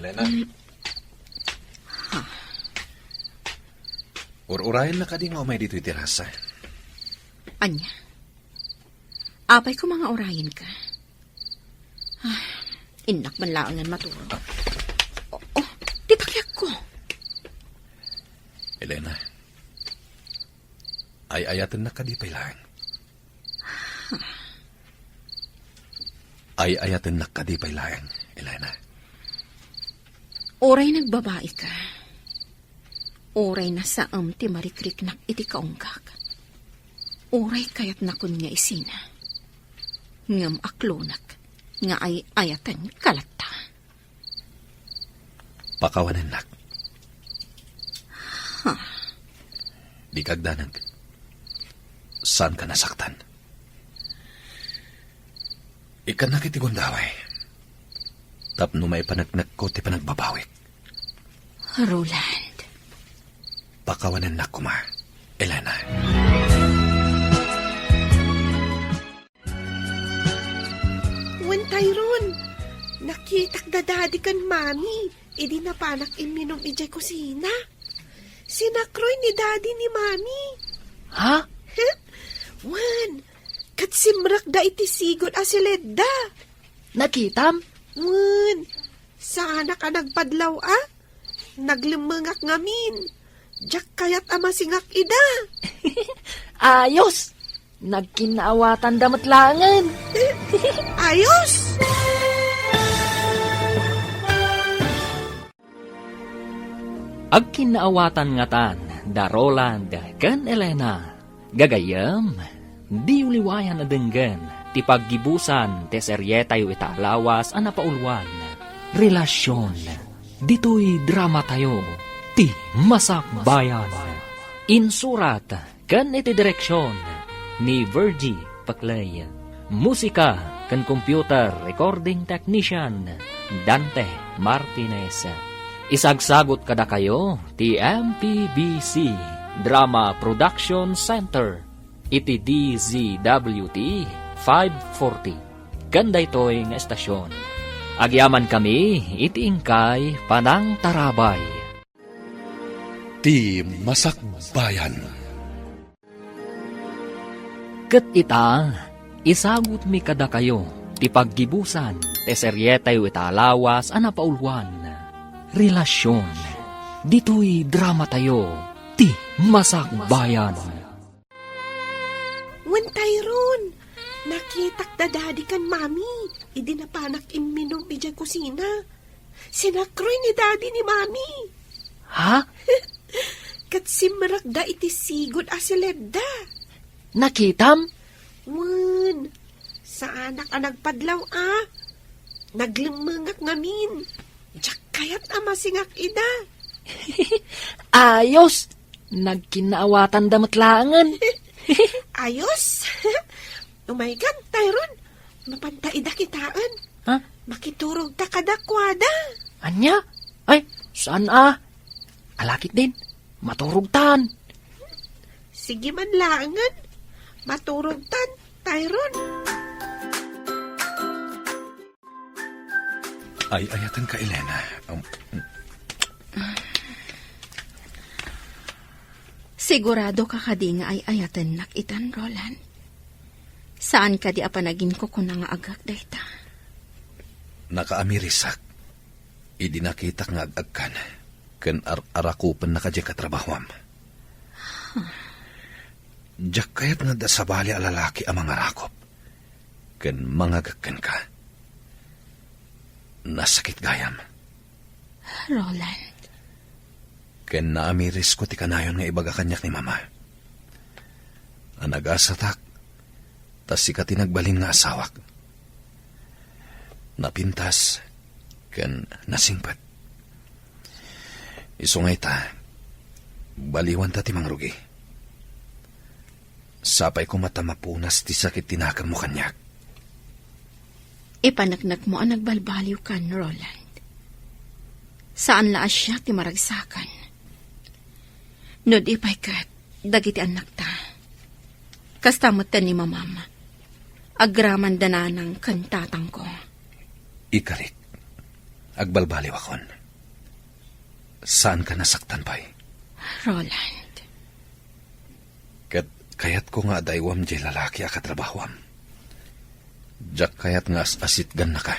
Elena. Ha? Ur-urayennak kadi nga umay ditoy terasa? Ania? Apay koma nga urayenka? Ah, innak man laengen maturog. Oh, oh, ti pakiakko. Elena, ay-ayatennak kadi pay laeng? Ay-ayatennak kadi pay laeng, Elena? Uray nagbabaika, uray nasaem ti marikriknak iti kaunggak, uray kayatnakon nga isina, ngem aklonak nga ay-ayatenka latta. Pakawanennak. Ha? Dika agdanag. Saanka nasaktan. Ikkannak iti gundaway tapno maipaneknekko ti panagbabawik. Roland. Pakawanennak koma, Elena. Wen, Tyrone, nakitak da Daddy ken Mami idi napanak imminum idiay kusina. Sinakroy ni Daddy ni Mami. Ha? Wen, ket simrekda iti sigud a siledda. Nakitam? Wen, saanak a nagpadlaw a. Naglemmengak ngamin. Diak kayat a masingak ida. Ayos! Nagkinnaawatanda met laengen. Ayos! Agkinnaawatan ngatan da Roland ken Elena. Gagayyem, diyo liwayan a denggen ti paggibusan ti serietayo ita a lawas a napauluan, Relasyon. Ditoy dramatayo, ti Masakbayan. Insurat ken iti direksyon ni Virgie Paclay. Musika ken computer recording technician, Dante Martinez. Isagsagut kadakayo ti M P B C Drama Production Center iti D Z W T five forty. Ken daytoy nga estasion, agyamankami iti inkay panangtarabay. Ti Masakbayan. Ket ita, isagutmi kadakayo ti paggibusan ti serietayo ita a lawas a napauluan, Relasyon. Ditoy dramatayo, ti Masakbayan. Wen, Tyrone, nakitak da Daddy ken Mami idi napanak imminum idiay kusina. Sinakroy ni Daddy ni Mami. Ha? Ket simrekda iti sigud a siledda. Nakitam? Wen, saanak a nagpadlaw a. Naglemmengak ngamin. Diak kayat a masingak ida. Ayos! Nagkinnaawatanda met laengen. Ayos! Umaykan, Tyrone. Mapanta ida kitaen. Ha? Makiturogta kadakuada. Ania? Ay, saan a? Ala ketdin, maturogtan. Sige man laengen, maturogtan, Tyrone. Ay-ayatenka, Elena. Um, Sigurado ka kadi nga ay-ayatennak itan, Roland? Saan kadi a panaginkukuna nga agek dayta? Nakaamirisak idi nakitak nga ag-agkan ken ar-arakupennaka diay katrabahoam. Diak kayat nga adda sabali a lalaki a mangarakop ken mangagek kenka. Nasakit gayam. Roland. Ken naamirisko ti kanayon nga ibaga kaniak ni Mama a nagasatak ta sika ti nagbalin nga asawak. Napintas ken nasingpet. Isu nga ita, baliwanta ti mangrugi. Sapay koma ta mapunas ti sakit ti nakemmo kaniak. Ipaneknekmo a nagbalbaliwkan, Roland. Saan la a siak ti maragsakan. No di pay ket, dagiti annakta. Kasta met ni mamam. Agramanda nanang ken tatangko. Ikalik, agbalbaliwakon. Saanka nasaktan pay? Roland. Ket kayatko nga adaywam diay lalaki a katrabahuam. Diak kayat nga as-asitgannaka.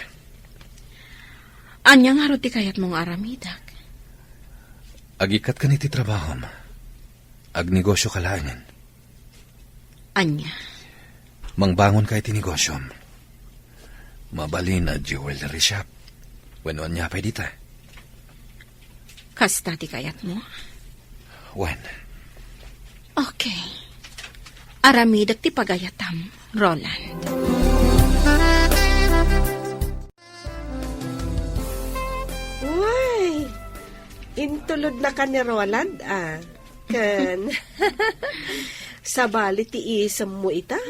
Ania ngarud ti kayatmo nga aramidek? Agikkat ken iti trabahom. Agnegosioka laengen. Ania? Mangbangonka iti negosiom. Mabalin a jewelry shop. Wenno ania pay dita? Kasta ti kayatmo? Wen. Okay. Aramidek ti pagayatam, Roland. Way, intulodnaka ni Roland, a. Ken, sabali ti isemmo ita.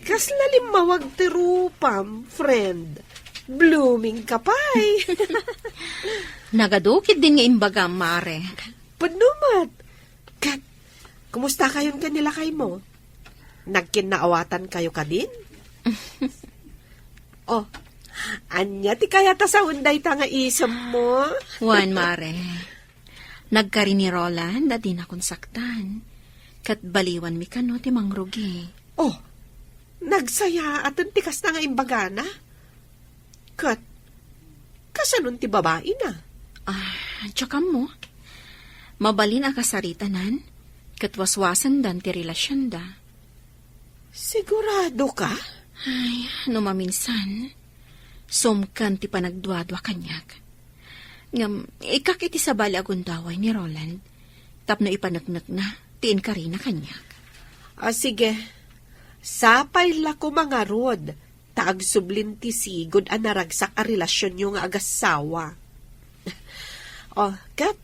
Kasla limmawag ti rupam, friend. Blooming ka pay. Nagadu ketdin nga imbagam, Mare. Pudno met. Ket, kumustakayon ken ni lakaymo? Nagkinnaawatankayo kadin? Oh, ania ti kayat a sawen dayta nga isemmo? Wen, Mare. Nagkari ni Roland a dinakon saktan. Ket baliwanmi kano ti mangrugi. Oh, nagsayaaten ti kasta nga imbagana? Ket, kasanon ti babaina? Ah, diak ammo. Mabalin a kasaritanan, ket waswasendan ti relasionda. Siguradoka? Ay, no maminsan, sumken ti panagduadua kaniak. Ngem, ikkak iti sabali a gundaway ni Roland, tapno ipaneknekna ti inkarina kaniak. Ah, sige. Sapay la koma ngarud, ta agsublin ti sigud a naragsak a relasionyo nga agassawa. Oh, ket,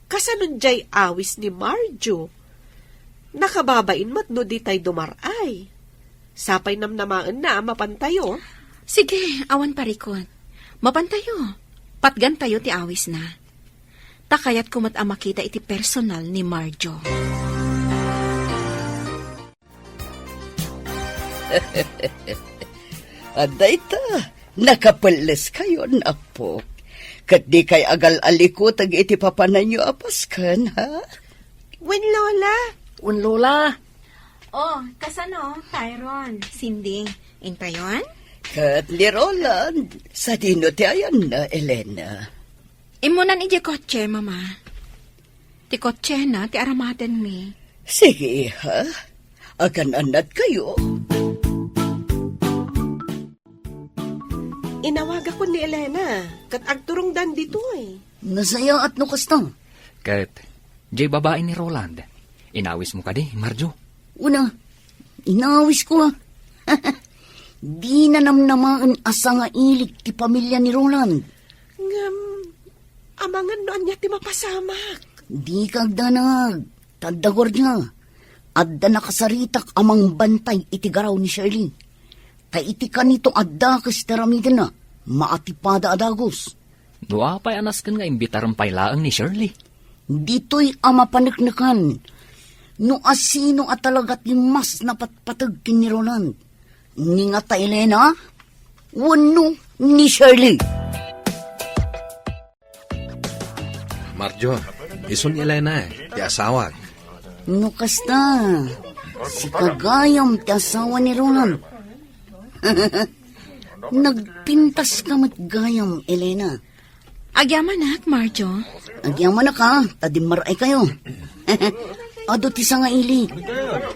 kasanon diay awis ni Marjo? Nakababain met no ditay dumar-ay. Sapay namnamaenna a mapantayo. Sige, awan parikut. Mapantayo. Patgantayo ti awisna. Ta kayatko met a makita iti personal ni Marjo. Adda ita, nakapelleskayon, Apok. Ket dikay agal-alikuteg iti papananyo a pasken, ha? Wen, Lola. Wen, Lola. Oh, kasano, Tyron? Cindy, intayon? Ket ni Roland, sadino ti ayanna, Elena? Immunan idiay kotse, Mama. Ti kotsena ti aramatenmi. Sige, iha. Agan-annadkayo. Inawagakon ni Elena, ket agturongdan ditoy. Nasayaat no kasta. Ket, diay babai ni Roland, inawismo kadi, Marjo? Una, inawisko, a. Dina namnamaen a sangailik ti pamilia ni Roland. Ngem, amangan no ania ti mapasamak. Dika agdanag, ta adda guardia. Adda nakasaritak a mangbantay iti garaw ni Shirley. Ta iti kanito a dakes ti aramidenna, maatipada a dagus. No apay a nasken nga imbitarem pay laeng ni Shirley? Ditoy a mapaneknekan, no asino a talaga ti mas napatpateg ken ni Roland. Ni ngata Elena, wenno ni Shirley? Marjo, isu ni Elena, eh, ti asawak. No kasta, sika gayam ti asawa ni Roland. Nagpintaska met gayam, Elena. Agyamanak, Marjo. Agyamanak, a, ta dimmaray kayo. Adu ti sangailik.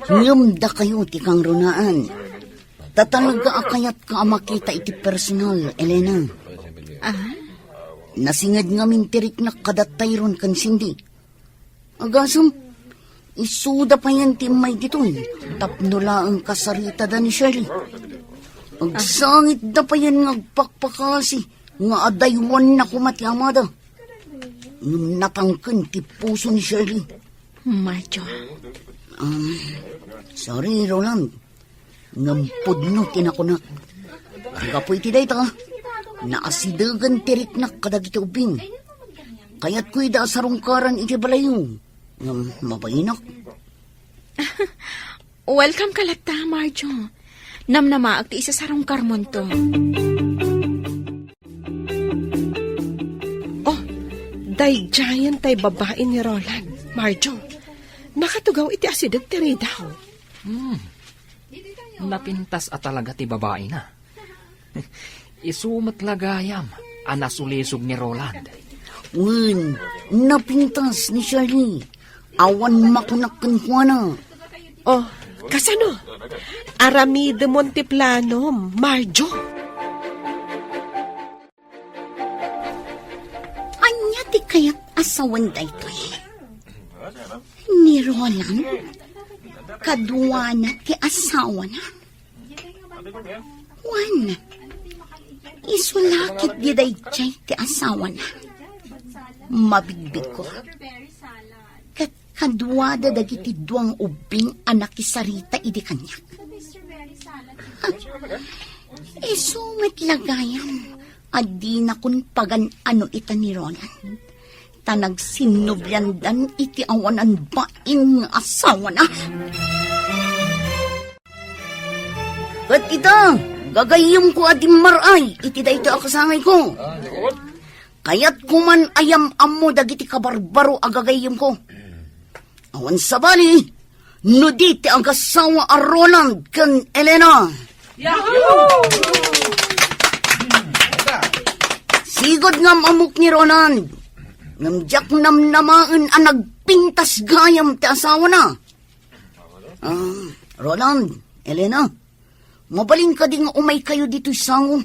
Ngem dakayo ti kangrunaan. Ta talaga a kayatka a makita iti personal, Elena. Ah? Nasinged ngamin ti riknak kada Tyron ken Cindy. Agasem, isuda payen ti immay ditoy, tapno laeng kasaritada ni Shirley. Agsangitda payen nga agpakpakasi nga adaywanna koma ti amada. Ngem natangken ti puso ni Shirley. Marjo. Um, sorry, Roland. Ngem pudno ti nakunak. Gapu iti dayta, Naasidegen ti riknak kadagiti ubbing. Kayatko ida a sarungkaran iti balayyo. Ngem mabainak. Welcome ka latta, Marjo. Namnamaek ti isasarungkarmonto. Oh, daydiayen tay babai ni Roland, Marjo. Nakatugaw iti asideg ti ridaw. Hmm. Napintas a talaga ti babaina. Isu met la gayam a nasulisog ni Roland. Wen, napintas ni Shirley. Awan makunak kenkuana. Oh, kasano? Aramidemon ti planom, Marjo. Ania ti kayat a sawen daytoy? Ni Roland, kaduana ti asawana. Wen, isu la ketdi daydiay ti asawana. Mabigbigko. Ket kaduada dagiti dua nga ubbing a nakisarita idi kaniak. Isu met la gayam a dinakon pagan-ano ita ni Roland. Ta nagsinnubliandan iti awanan bain nga asawana. Ket ita, gagayyemko a dimmar-ay iti daytoy a kasangayko. Kayatko man a yam-ammo dagiti kabarbaro a gagayyemko. Awan sabali, no di ti agasawa a Roland ken Elena. Sigud nga am-ammok ni Roland, ngem diak namnamaen a nagpintas gayam ti asawana. Ah, Roland, Elena, mabalin kadi nga umaykayo ditoy sango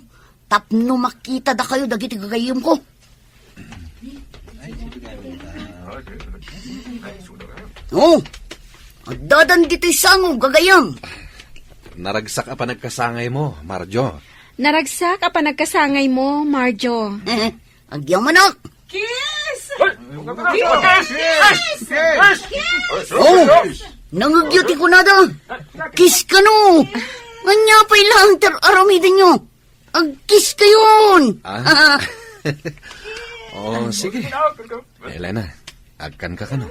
tapno makitadakayo dagiti gagayyemko? Oh, addadan ditoy sango, gagayyem. Naragsak a panagkasangaymo, Marjo. Naragsak a panagkasangaymo, Marjo. Agyamanak! Kiss! Kiss! Oh, nangegyo ti kunada. Kiss kano. Ania pay laeng ti ar-aramidenyo? Agkiss kayon. Ah. Oh, sige. Elena, agkan ka kano?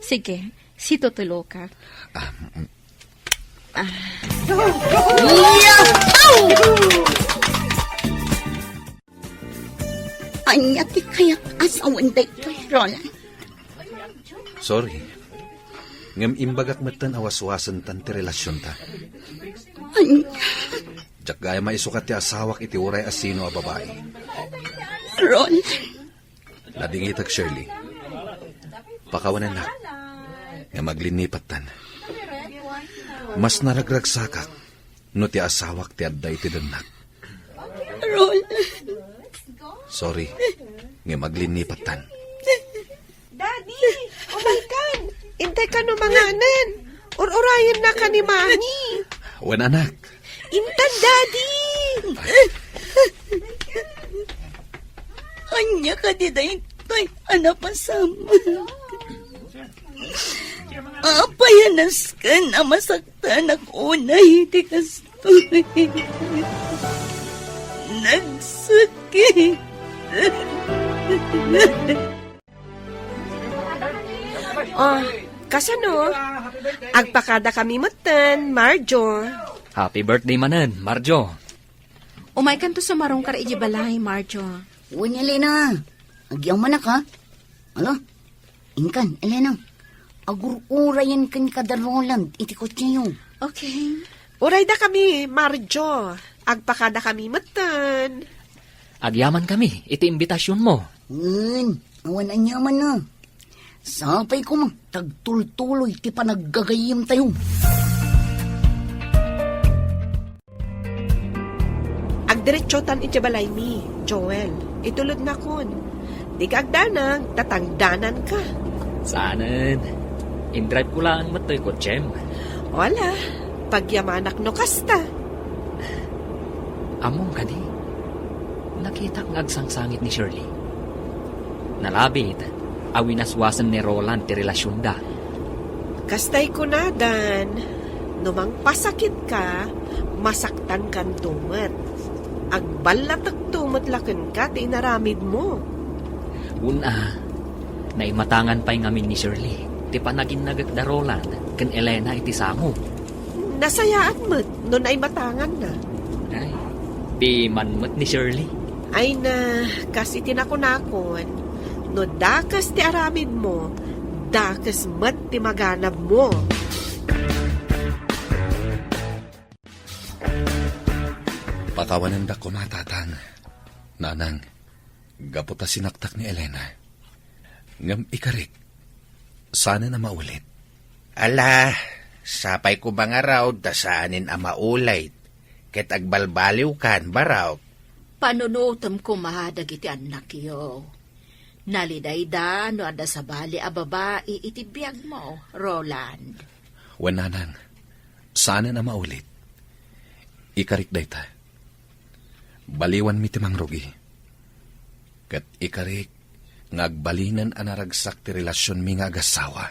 Sige, situtulo ka. Ah, mm. Ah. Yahoo! Ania ti kayat a sawen daytoy, Roland? Sorry. Ngem imbagak metten a waswasentan ti relasionta. Ania? Diak gayam a isukat ti asawak iti uray a sino a babai. Roland. Nadingitek, Shirley. Pakawanennak. Ngem aglinni pattan. Mas naragragsakak no ti asawak ti adda iti dennak. Roland. Sorry, ngem aglinni pattan. Daddy, umaykan! Intay kano manganen? Ur-urayenna ka ni Mami. Wen, anak. Intan, Daddy! Ania kadi daytoy a napasamak? Apay a nasken a masaktanak unay iti kastoy? Nagsakit. Oh, kasano? Agpakadakami metten, Marjo. Happy birthday manen, Marjo. Umaykanto sumarungkar idiay balay, Marjo. Wen, Elena. Agyamanak, ha? Ala, inkan, Elena. Agur-urayen kenka da Roland iti kotseyo. Okay. Uraydakami, Marjo. Agpakadakami metten. Agyamankami iti imbitasionmo. Wen, awan aniamanna. Sapay koma ta agtultuloy ti panaggagayyemtayo. Agdiretsotan iti balaymi, Joel. Itulodnakon. Dika agdanag, ta tangdananka. Saanen. Indrive ko laeng met toy kotsem. Wala, pagyamanak no kasta. Ammom kadi, nakitak nga agsangsangit ni Shirley. Nalabit a winaswasen ni Roland ti relasionda. Kastay kunadan, no mangpasakitka, masaktankanto met. Agballatekto Met la kenka ti inaramidmo. Una, naimatangan pay ngamin ni Shirley ti panaginnagek da Roland ken Elena iti sango. Nasayaat met no naimatanganna. Ay, piman met ni Shirley. Ay na, kas iti nakunakon, no dakes ti aramidmo, dakes met ti maganabmo. Pakawanendak koma, Tatang, Nanang, gapu ta sinaktak ni Elena. Ngem ikarik, saanen a maulit. Ala, sapay koma ngarud ta saanen a maulit, ket agbalbaliwkan, barok. Panunotem koma dagiti annakyo. Nalidayda no adda sabali a babai iti biagmo, Roland. Wen, Nanang, saanen a maulit. Ikarik dayta. Baliwanmi ti mangrugi. Ket ikarik nga agbalinen a naragsak ti relasionmi nga agassawa.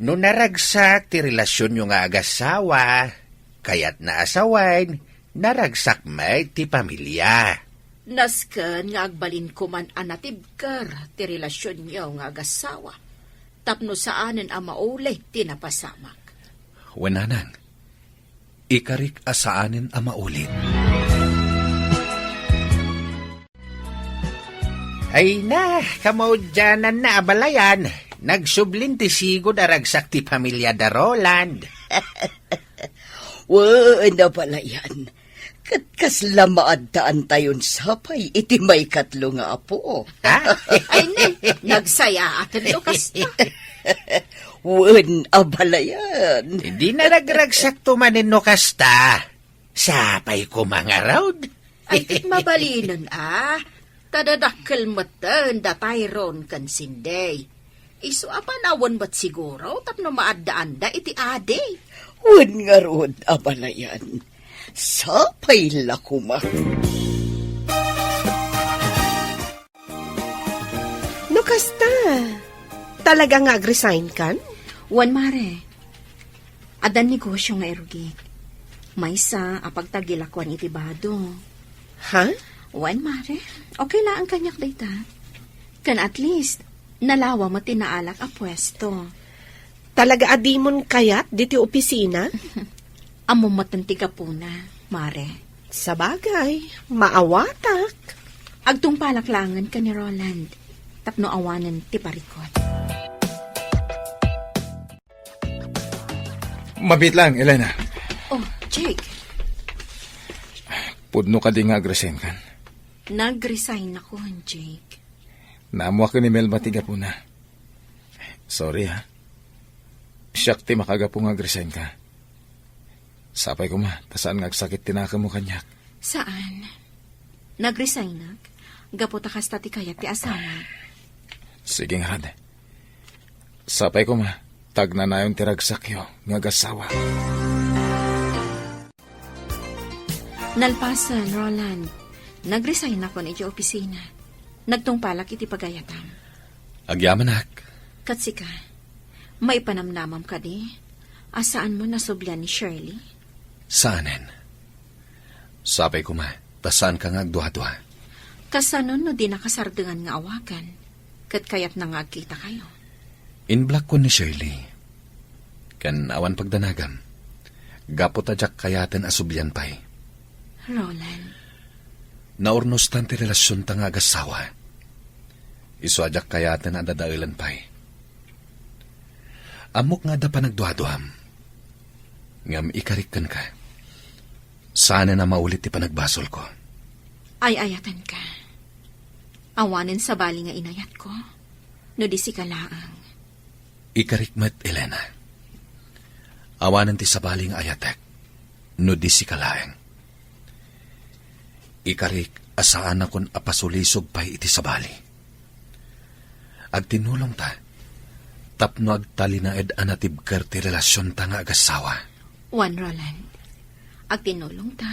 No naragsak ti relasionyo nga agassawa, kayatna a sawen, naragsak met ti pamilia. Nasken nga agbalinko man a natibker ti relasionyo nga agassawa, tapno saanen a maulit ti napasamak. Wen, Nanang, ikarik a saanen a maulit. Ay na, kamaudiananna, abalayan. Nagsublin ti sigud a ragsak ti pamilia da Roland. Wen, abalayan. Ket kasla maaddaantayon sapay iti maikatlo nga apo. Ha? Ay, ne, nagsayaaten no kasta. Wen, abalayan. Di na nagragsakto manen no kasta. Sapay koma ngarud. Ay, ket mabalinen a. Ta dadakkel metten da Tyrone ken Cindy. Isu a panawen met siguro tapno maaddaanda iti adi. Wen ngarud, abalayan. Sapay la koma. No kasta, talaga nga agresign kan? Wen, mare. Addan negosio nga irugik. Maysa a pagtagilakuan iti bado. Ha? Wen, mare. Okay laeng kaniak dayta. Ken at least, nalawa met ti naalak a puesto. Talaga a dimon kayat diti opisina? Ammom metten ti gapuna, mare. Sabagay, maawatak. Agtungpalak laengen ken ni Roland tapno awanen ti parikut. Mabiit lang, Elena. Oh, Jake. Pudno kadi nga agresign kan? Nagresign ako, Jake. Naammoak ni Melba ti gapuna. Sorry, ha. Siak ti makagapu nga agresign ka. Sapay koma, ta saan nga agsakit ti nakemmo kaniak. Saan. Nagresignak gapu ta kasta ti kayat ti asawa. Sige ngarud. Sapay koma, ta agnanayon ti ragsakyo nga agassawa. Nalpasen, Roland. Nagresign akon iti opisina. Nagtungpalak iti pagayatam. Agyamanak. Ket sika, maipanamnamam kadi a saanmo nasublian ni Shirley? Saanen. Sapay koma, ta saanka nga agduadua. Kasano no dinaka sardengan nga awagan, ket kayatna nga agkitakayo? Inblak-kon ni Shirley. Ken awan pagdanagam, gapu ta diak kayaten a sublian pay. Roland. Naurnostan ti relasionta nga agassawa. Isu a diak kayaten a dadaelen pay. Ammok nga adda panagduaduam, ngem ikarik kenka. Saanen a maulit ti panagbasolko. Ay-ayatenka. Awanen sabali nga inayatko, no di sika laeng. Ikarik met, Elena. Awanen ti sabali nga ayatek, no di sika laeng. Ikarik a saanakon a pasulisog pay iti sabali. Agtinulongta tapno agtalinaed a natibker ti relasionta nga agassawa. Wen, Roland, agtinulongta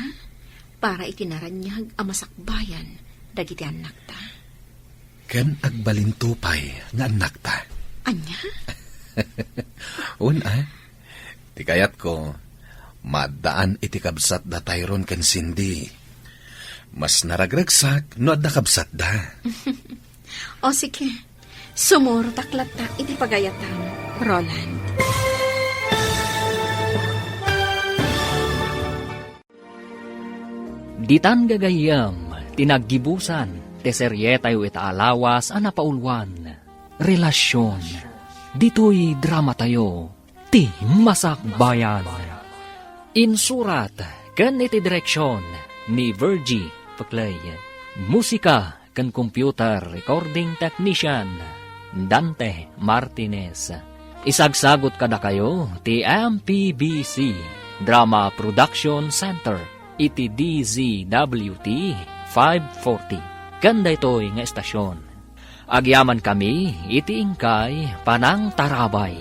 para iti naraniag a masakbayan dagiti annakta. Ken agbalinto pay nga annakta. Ania? Wen a, ti kayatko, maaddaan iti kabsat da Tyrone ken Cindy. Mas naragragsak no adda kabsatda. O sige, sumurotak latta iti pagayatam, Roland. Ditan gagayyem ti naggibusan ti serietayo ita a lawas a napauluan, Relasyon. Ditoy dramatayo, ti Masakbayan. Insurat ken iti direksyon ni Virgie Peclay. Musika ken computer recording technician, Dante Martinez. Isagsagut kadakayo ti M P B C Drama Production Center iti D Z W T five forty. Ken daytoy nga estasyon, agyaman kami iti inkay panangtarabay.